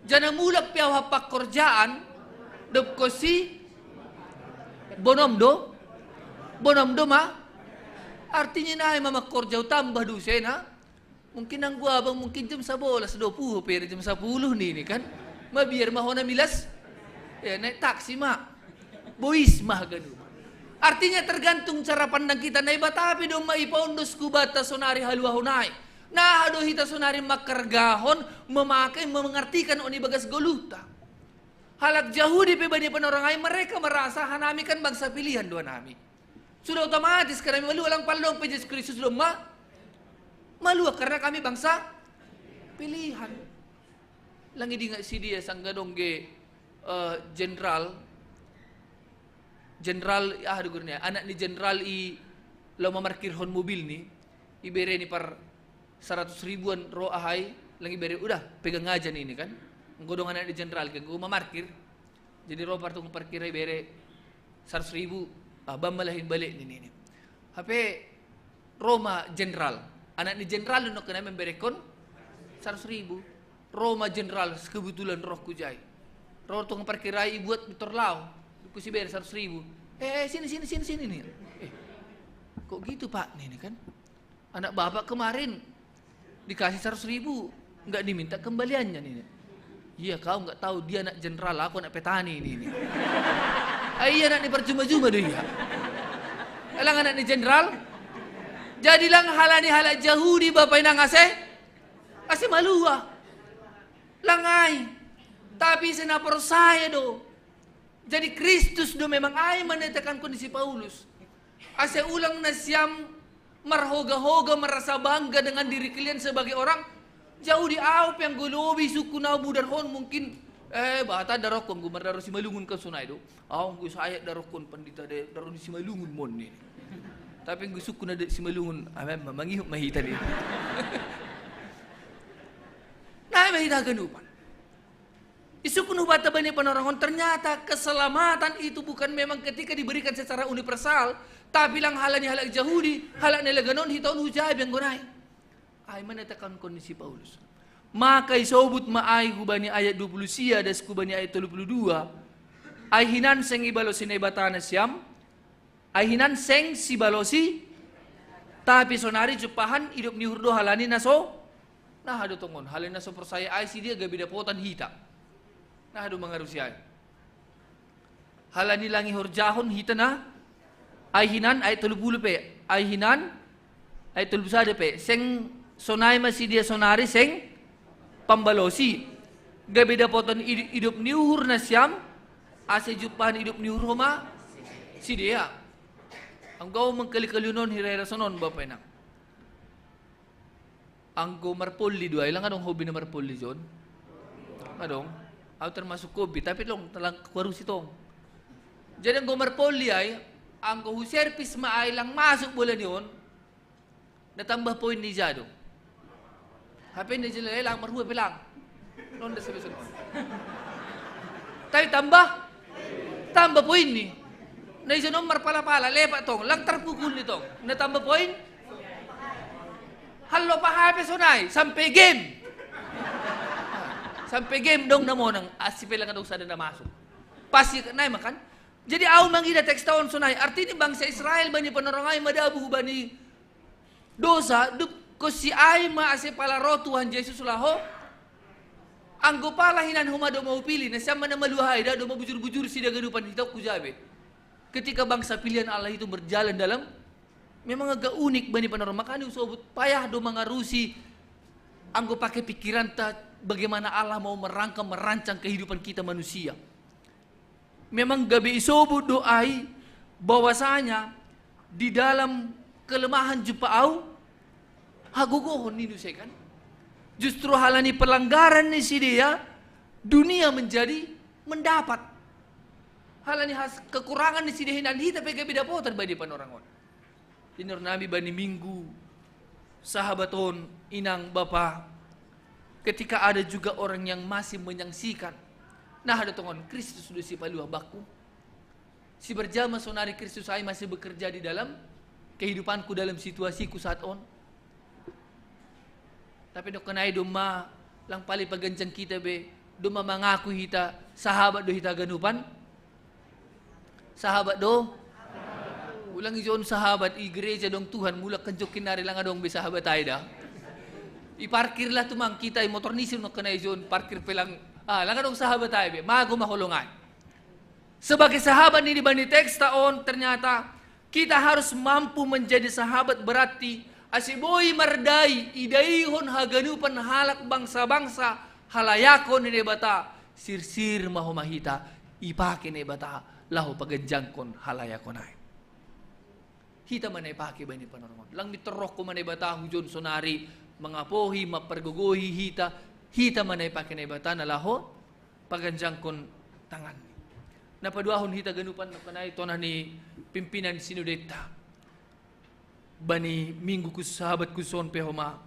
Janah mulak pe au hapangkorjaan dob konsi bonom do. Bonom do ma. Artinya nai ma mangkorja tambah dosena. Mungkin anggo abang mungkin jam sabolas do puho pe jam sapuluh nini kan. Mabiar ma hona milas. Ya, naik taksi ma. Bois ma haganup. Artinya tergantung cara pandang kita. Naibata pe domma ipaondos hubanta sonari haluahon ai. Naha do hita sonari mangkargahon, memakai, mengartikan on ibagas goluhta. Halak Jahudi pe bani panorang ai mereka merasa hanami kan bangsa pilihan do hanami. Sudah otomatis kan nami malua lang pala dong pe Jesus Kristus domma malua karena kami bangsa pilihan. Lang idingat si dia sangga dongge eh, jenderal jenderal ah do gurnia anak ni jenderal i lao mamarkirhon mobil ni ibere ni par saratus ribuan ro ahai lang ibere udah pegang aja ni ini kan enggo dong anak ni jenderal kan enggo mamarkir jadi ro par tukang parkir ibere saratus ribu ah bam malahin balik ni ini hape ro ma jenderal anak ni jenderal no kena memberekon saratus ribu ro ma jenderal kebetulan roh ku jai ro tukang parkir ai ibuat motor lao ku si bere saratus ribu eh sini sini sini sini ni eh kok gitu pak ni kan anak bapak kemarin dikasih seratus ribu nggak diminta kembaliannya nih iya kau nggak tahu dia anak jenderal aku anak petani ini ini ah, iya anak ini percuma-cuma deh ya elang anak ini jenderal Jadi lang halani halak Jahudi bapa inang ase, ase malua. Lang ai. Tapi ise na porsaya do. Jadi Kristus do memang ai ma na itekan kondisi Paulus. Ase ulang na siam marhoga-hoga, merasa bangga dengan diri kalian sebagai orang Jahudi. Au pe anggo lobi suku na mudarhon mungkin, eh, bata darokkon, gu mardaro Simalungun kan sonai do. Au anggo saya darokkon pandita de, daro ni Simalungun mon ni. Tapi anggo suku na de Simalungun, amen, ma-, mangihut ma hita ni. Nai ma hita haganupan. Isukun hubata bani panorangon, ternyata keselamatan itu bukan memang ketika diberikan secara universal, tapi lang halani halak Jahudi, halak na leganon hita on hujabi anggo nai. Ai ma na itekan kondisi Paulus. Maka isobut ma ai hubani ayat dua puluh sia das hubani ayat tolu puluh dua. Ai hinan seng ibalosi Naibata na siam, ai hinan seng sibalosi, tapi sonari jumpahan idop ni uhur do halani na so, na aha do tongon, halani na so porsaya ai si dia gabe dapotan hita. Na aha do mangarusi ai. Halani lang ihorjahon hita na, ai hinan, ayat tolu puluh pe, ai hinan, ayat tolu puluh sada pe, seng sonai ma si dia sonari seng pambalosi. Gabe dapotan id-, idop ni uhur na siam, ase jumpahan idop ni uhur ho ma si dia. Anggo au mangkali-kali on hira-hira sonon bapa inang. Anggo marpolli do ai, lang adong hobi na marpolli jon? Adong. Au termasuk hobi, tapi long, lang kuarusi tong. Jadi anggo marpolli ai, anggo huservis ma ai lang masuk bola ni on, na tambah poin ni ija do. Hape ni ija lang marhua pe lang. Non da sebesar on. Tapi tambah, tambah poin ni. Na ija non marpala-pala, lepak tong, lang tarpukul ni tong. Na tambah poin. Hallo pa hape sonai, sampe game. Sampe game dong na monang, asi pe lang adong sada na masuk. Pasti nai makan. Jadi au mangida teks taon sonai, artini bangsa Israel bani panorangai madabu bani dosa, duk kosi ai ma ase pala ro Tuhan Jesus laho. Anggo pala hinan homa do mau pilih, na siam ma na maluahai da do mau bujur-bujur sida ganupan hita ku jabe. Ketika bangsa pilihan Allah itu berjalan dalam, memang agak unik bani panorang. Makanya usobut payah do mangarusi anggo pakai pikiranta bagaimana Allah mau merangka, merancang kehidupan kita manusia. Memang gabe isobut do ai bahwasanya di dalam kelemahan jumpa au hagogohon ni nuse kan. Justru halani pelanggaran ni sidea dunia menjadi mendapat. Halani has kekurangan ni sidea hinan hita pe gabe dapotan bani panorang on. Inor nami bani minggu sahabat on, inang bapa, ketika ada juga orang yang masih menyaksikan, na ada tongon Kristus do sipalua bakku. Si berjama sonari Kristus ai masih bekerja di dalam kehidupanku, dalam situasiku saat on. Tapi nokkenai domma lang pali paganjang kita be, domma mangaku hita sahabat do hita ganupan. Sahabat do. Ulang ijon sahabat i gereja dong Tuhan mulak kenjokin nari lang adong be sahabat ai da. I parkir lah tumang kita i motor nisir nokkenai ijon parkir pelang. Ah, lang adong sahabat ai be. Mago maholong ai. Sebagai sahabat ni dibani teksta on, ternyata kita harus mampu menjadi sahabat berarti asiboi mardai idaihon haganupan halak bangsa-bangsa halayakon ni Naibata, sirsir mahoma hita ipake Naibata laho paganjangkon halayakon ai. Hita mana ipake bani panormon. Lang mitorrokko mana Naibata hujon sonari mangapohi, mapargogohi hita, hita mana ipake Naibata na laho paganjangkon tanganni. Na paduahon hita ganupan nokkenai tona ni pimpinan sinodetta. Bani minggu kus sahabat kuson pe homa.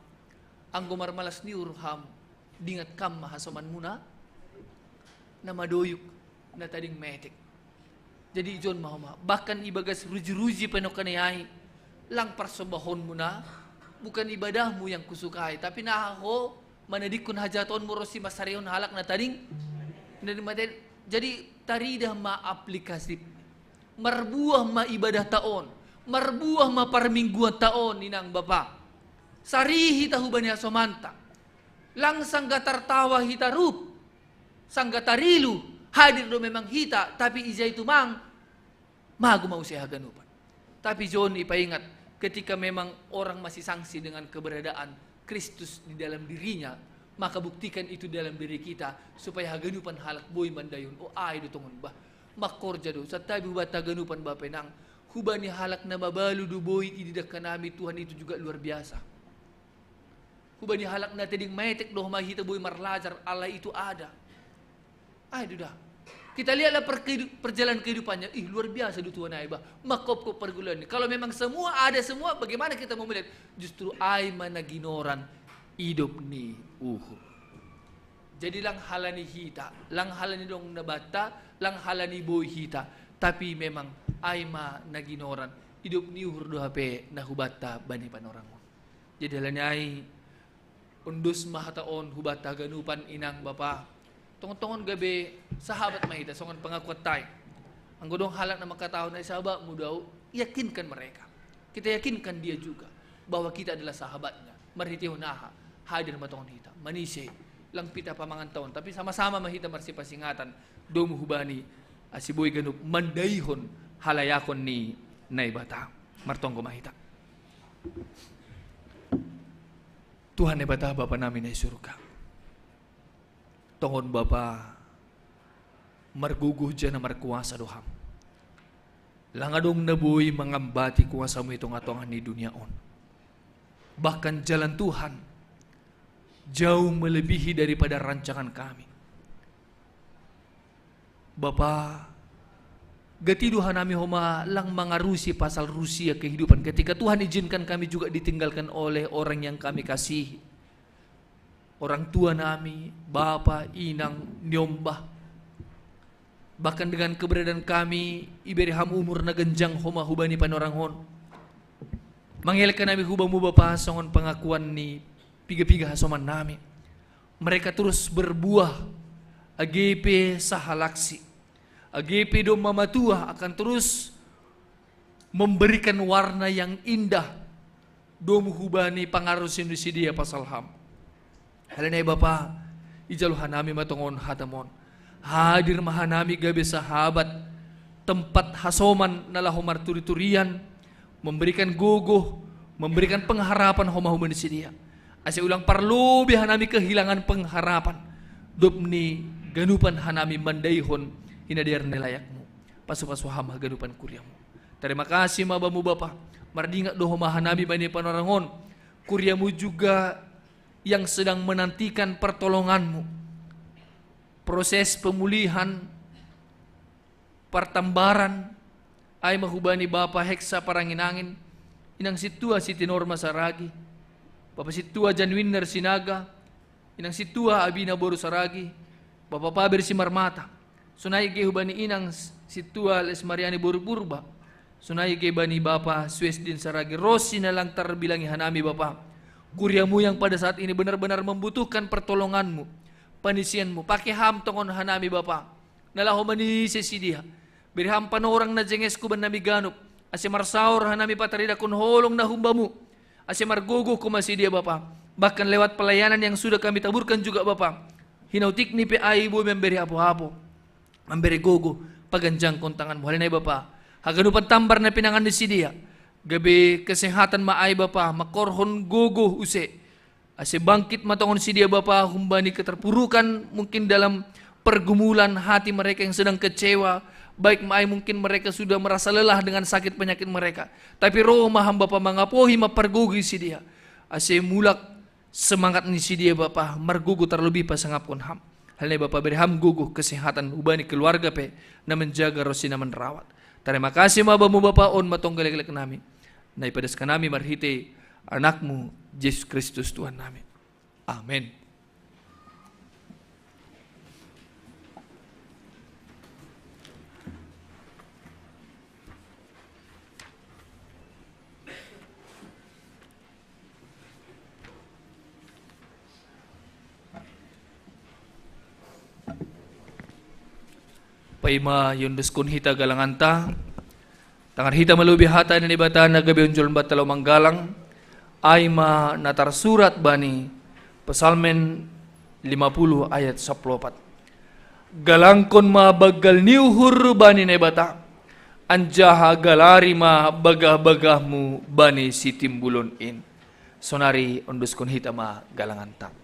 Anggo marmalas ni uhur ham, dingat kam ma hasomanmuna. Na madoyuk, na tading metek. Jadi ijon ma homa, bahkan ibagas ruji-ruji pe nokkenai ai, lang parsembahonmuna, bukan ibadahmu yang kusukai, tapi na ho manadikkun hajatonmu ro si masarihon halak na tading, na di mate. Jadi taridah ma aplikasi, marbuah ma ibadahta on, marbuah ma parmingguanta on, inang bapa. Sarihi ta hubani hasomanta. Lang sangga tartawa hita rup, sangga tarilu, hadir do memang hita, tapi ijai tumang, mago ma use haganupan. Tapi jon ipaingat, Ketika memang orang masih sangsi dengan keberadaan Kristus di dalam dirinya, maka buktikan itu dalam diri kita, supaya haganupan halak boi mandaihon. O, ai do tongon bah. Mangkorja do, santabi hubanta haganupan bapa inang, hubani halak na mabalu do boi ididak hanami Tuhan itu juga luar biasa. Hubani halak na tading maetek do homa hita boi marlajar, Allah itu ada. Ai do da. Kita lihatlah perkehidu-, perjalanan kehidupannya. Ih, luar biasa do Tuhan ai bah. Mangkopkop pargulani. Kalau memang semua ada semua, bagaimana kita mau melihat? Justru ai ma na ginoran idop ni uhur. Jadi lang halani hita, lang halani dong na banta, lang halani boi hita. Tapi memang ai ma na ginoran idop ni uhur do hape na hubanta bani panorangon. Jadi halani ai, on dos ma hata on hubanta haganupan inang bapa. Tongon-tongon gabe sahabat ma hita, songon pangakuanta i. Anggo dong halak na mangkatahon ai sahabatmu do au, yakinkan mereka. Kita yakinkan dia juga bahwa kita adalah sahabatnya. Marhitehon aha? Hadir ma tongon hita manise, lang pita pamanganta on, tapi sama-sama ma hita marsipasingatan domu hubani, ase boi ganup mandaihon halayakon ni Naibata. Martonggo ma hita. Tuhan Naibata, Bapa nami na i surga, tongon Bapa margogo jana markuasa do Ham. Lang adong na boi mangambati kuasamu i tonga-tonga ni dunia on. Bahkan jalan Tuhan jauh melebihi daripada rancangan kami. Bapa, gati do hanami homa lang mangarusi pasal rusia kehidupan ketika Tuhan izinkan kami juga ditinggalkan oleh orang yang kami kasihi. Orang tua nami, bapa, inang, niombah. Bahkan dengan keberadaan kami, ibere Ham umur na ganjang homa hubani panorangon. Mangelek hanami hubamu Bapa songon pangakuan ni piga-piga hasoman nami. Mereka terus berbuah, age pe sahalaksi. Age pe domma matua akan terus memberikan warna yang indah domu hubani pangarusi ni sidea pasal Ham. Halani ai Bapa, ijalo hanami ma tongon hatam on. Hadir ma hanami gabe sahabat, tempat hasoman na laho marturi-turian, memberikan gogoh, memberikan pengharapan homa hubani sidea. Ase ulang parlobi hanami kehilangan pengharapan dob ni ganupan hanami mandaihon hinadear ni layakmu. Pasu-pasu Ham haganupan kuriamu. Terima kasih ma Bamu Bapa. Mardingat do homa hanami bani panorangon. Kuriamu juga yang sedang menantikan pertolonganmu. Proses pemulihan, partambaran, ai ma hubani Bapa Heksa Parangin-angin, inang sintua Siti Norma Saragi, Bapa sintua Jan Winner Sinaga, inang sintua Abina boru Saragi, Bapa Paber Simarmata. Sonai ge hubani inang sintua Lesmariani boru Purba. Sonai ge bani Bapa Suesdin Saragi ros sinalang tarbilangi hanami Bapa. Kuriamu yang pada saat ini benar-benar membutuhkan pertolonganmu, panisianmu. Pake Ham tongon hanami Bapa. Na laho manise sidea. Bere Ham panorang na jenges hubannami ganup. Ase marsaor hanami pataridakkon holong na humbamu. Ase margogoh homa sidea Bapa. Bahkan lewat pelayanan yang sudah kami taburkan juga Bapa. Hinautikni pe ai boi memberi apo-apo. Memberi gogoh, paganjangkon tanganmu. Halani ai Bapa. Haganupan tambar na pinangan ni sidea. Gabe kesehatan ma ai Bapa. Mangkorhon gogoh use. Ase bangkit ma tongon sidea Bapa humbani keterpurukan, mungkin dalam pergumulan hati mereka yang sedang kecewa, baik ma ai mungkin mereka sudah merasa lelah dengan sakit penyakit mereka. Tapi ro ma Ham Bapa mangapohi, mampargogohi sidea. Ase mulak semangat ni sidea Bapa, margogoh tarlobi pasangapkon Ham. Halani ai Bapa bere Ham gogoh kesehatan hubani keluarga pe na menjaga ro si na menrawat. Terima kasih ma Bamu Bapa, on ma tonggo elekelek nami. Na ipadaskan nami marhite Anakmu Jesus Kristus Tuhan nami. Amen. Paima iondoskon hita galanganta, tangar hita malobi hata ni Naibata na gabe onjol banta laho manggalang, ai ma na tarsurat bani Psalmen lima puluh ayat sapuluh opat. Galangkon ma banggal ni uhur bani Naibata, anjaha galari ma bagah-bagahmu bani Sitimbulun in. Sonari onduskon hita ma galanganta.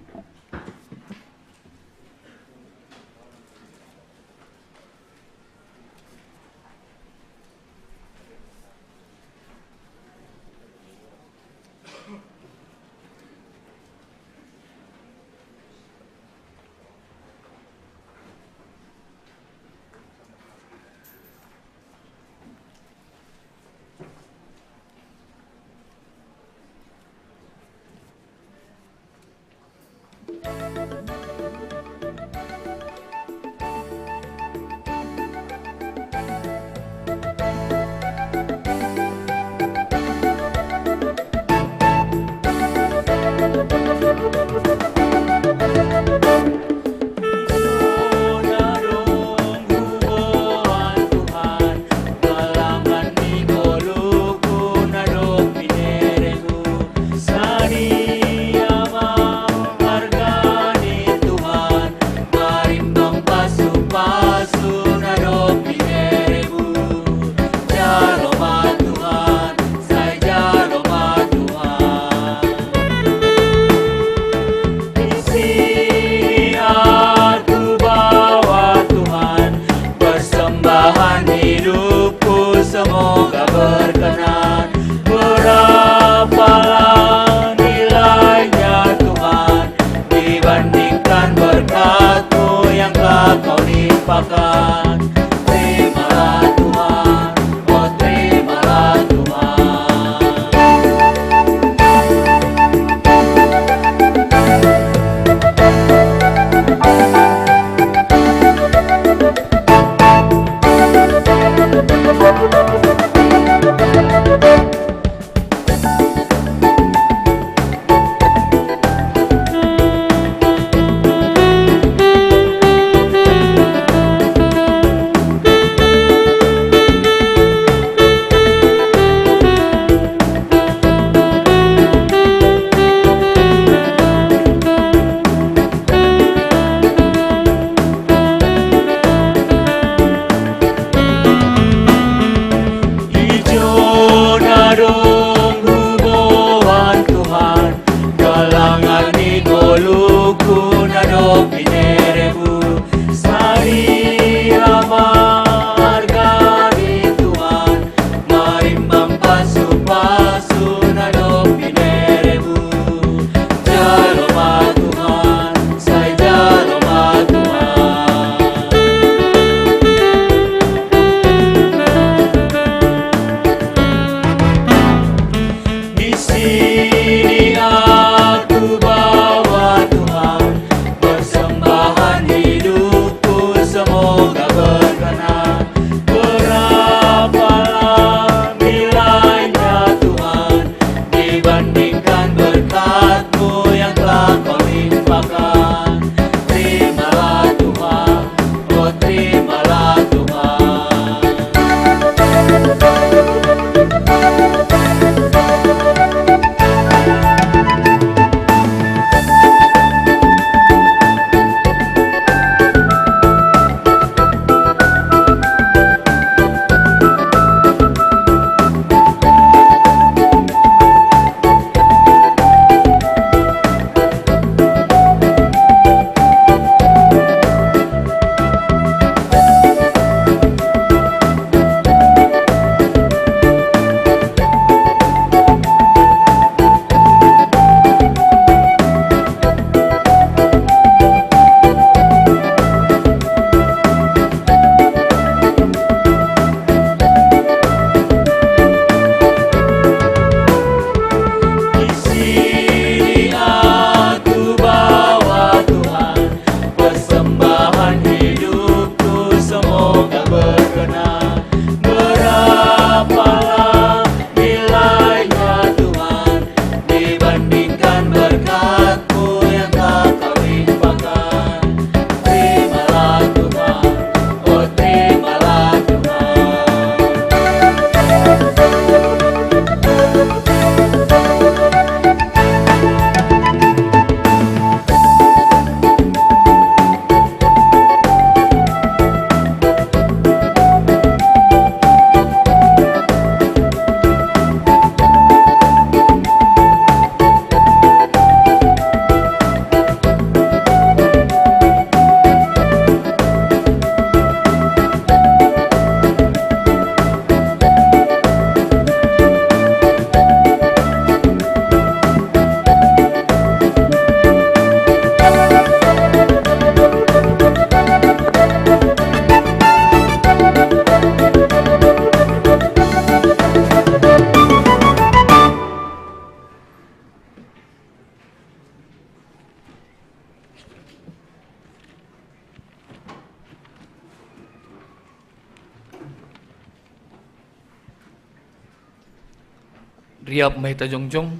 Siap ma hita jongjong.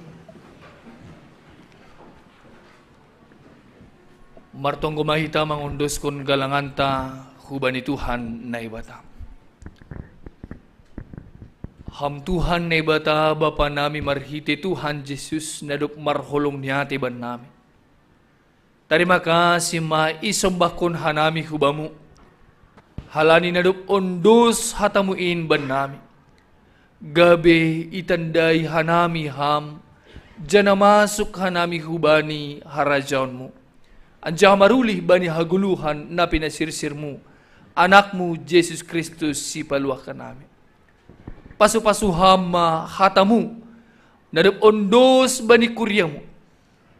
Martonggo ma hita mangondoskon galanganta hubani Tuhan Naibata. Ham Tuhan Naibata, Bapa nami, marhite Tuhan Jesus na dob marholong ni atei bannami, tarima kasih ma isombahkon hanami hu Bamu, halani na dob ondos hataMu in bannami, gabe itandai hanami Ham, janah masuk hanami hubani harajaonMu, anjaha marulih bani hagoluhan na pinasirsirMu, AnakMu Jesus Kristus, Sipaluahkannami. Pasu-pasu Ham ma hataMu, na dob ondos bani kuriaMu,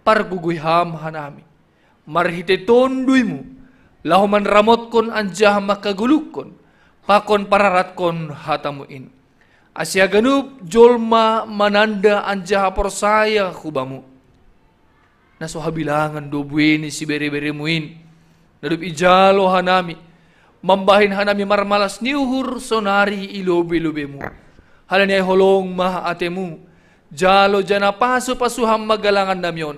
pargogoi Ham hanami, marhite TonduyMu, laho manramotkon anjaha mangkagoluhkon, pakon pararatkon hataMu in, ase haganup jolma mananda anjaha porsaya hu Bamu. Na so habilangan do buei ni sibere-bereMu in, na dob ijalo hanami, mambahen hanami marmalas ni uhur sonari i lobei-lobeiMu. Halani ai holong ma ateiMu, jalo janah pasu-pasu Ham ma galangannami on,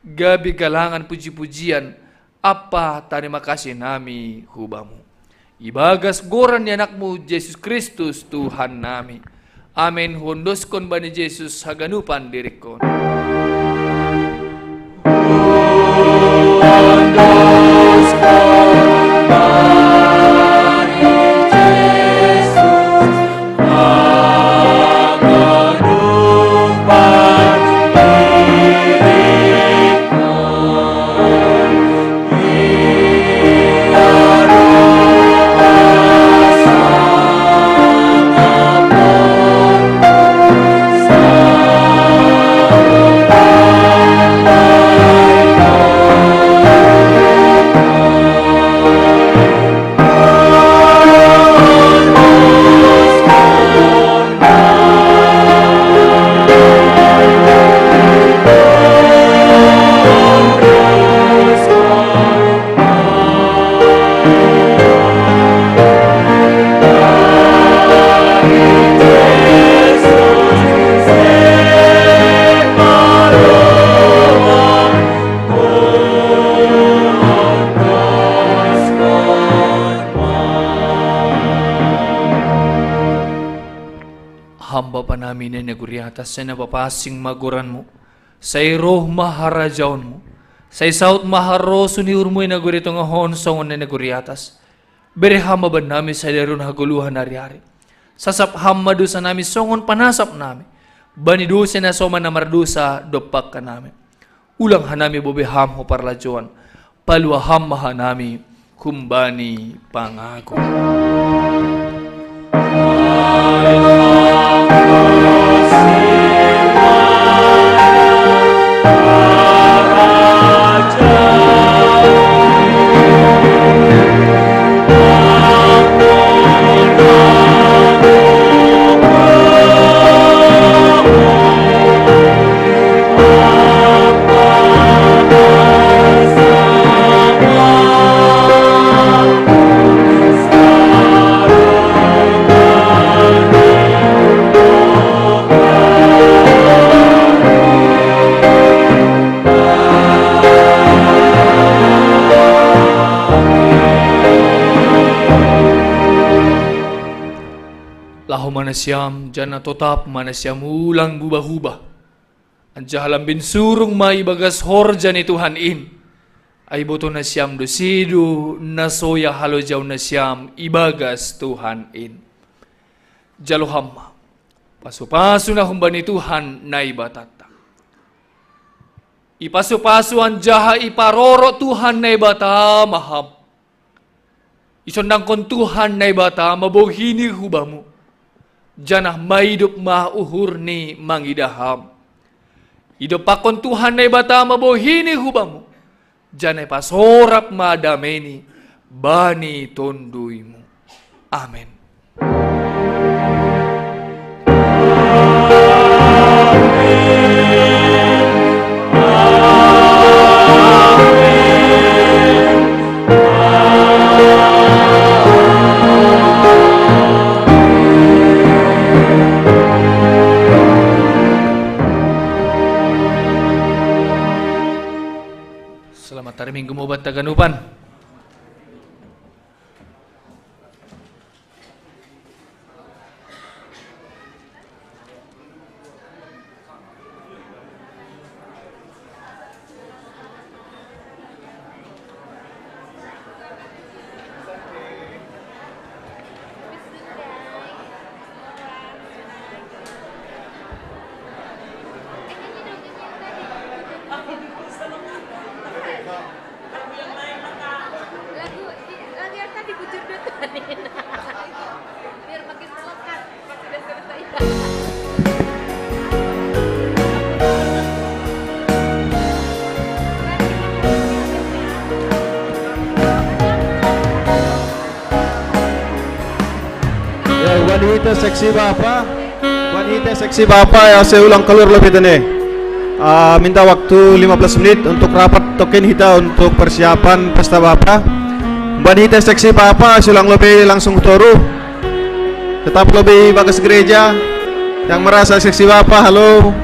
gabe galangan puji-pujian ampa tarima kasih nami hu Bamu. Ibagas goran ni AnakMu Jesus Kristus, Tuhan nami. Amen. Huondoskon bani Jesus haganupan diringkon. Ham Bapa nami na i nagori atas, sai na papansing ma goranMu, sai roh ma harajaonMu, sai saut ma harosuh ni uhurMu i nagori tongah on songon na i nagori atas. Bere Ham ma bannami sadari on hagoluhan ari-ari. Sasap Ham ma dosanami songon panasapnami bani dosa na soman na mardosa dompakkannami. Ulang hanami boi be Ham hu parlajouan, palua Ham ma hanami humbani pangago. Laho ma nasiam, janah totap ma nasiam, ulang bubah-ubah. Anjaha lambin surung ma ibagas horja ni Tuhan in. Ai iboto nasiam do sedo na soya halojaon nasiam ibagas Tuhan in. Jalo Ham ma pasu-pasu na humbani Tuhan Naibatanta. Ipasu-pasu anjaha iparoro Tuhan Naibata ma Ham. Isondangkon Tuhan Naibata ma bohini hu Bamu, janah maidop ma uhurni mangidah Ham. Idompakkon Tuhan Naibata ma bohini hu Bamu, janah ipasorap ma dameini bani TonduyMu. Amen. Matariming gumubat taganupan. Lagu, lagu yang tadi bujur dua tuh. Biar makin melekat. Pas udah selesai. Ya, buat hita seksi bapa, buat hita seksi bapa ya, saya ulang keluar lebih tene. Ah, minta waktu lima belas menit untuk rapat token hita untuk persiapan pesta bapa. Buat hita seksi bapa, saya ulang lebih langsung toru. Tetap lebih bagus gereja. Yang merasa seksi bapa, halo.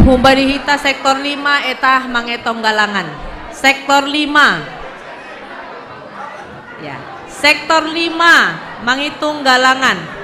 Humbani hita sektor lima, eta mangetong galangan. Sektor lima. Ya, sektor lima mangitung galangan.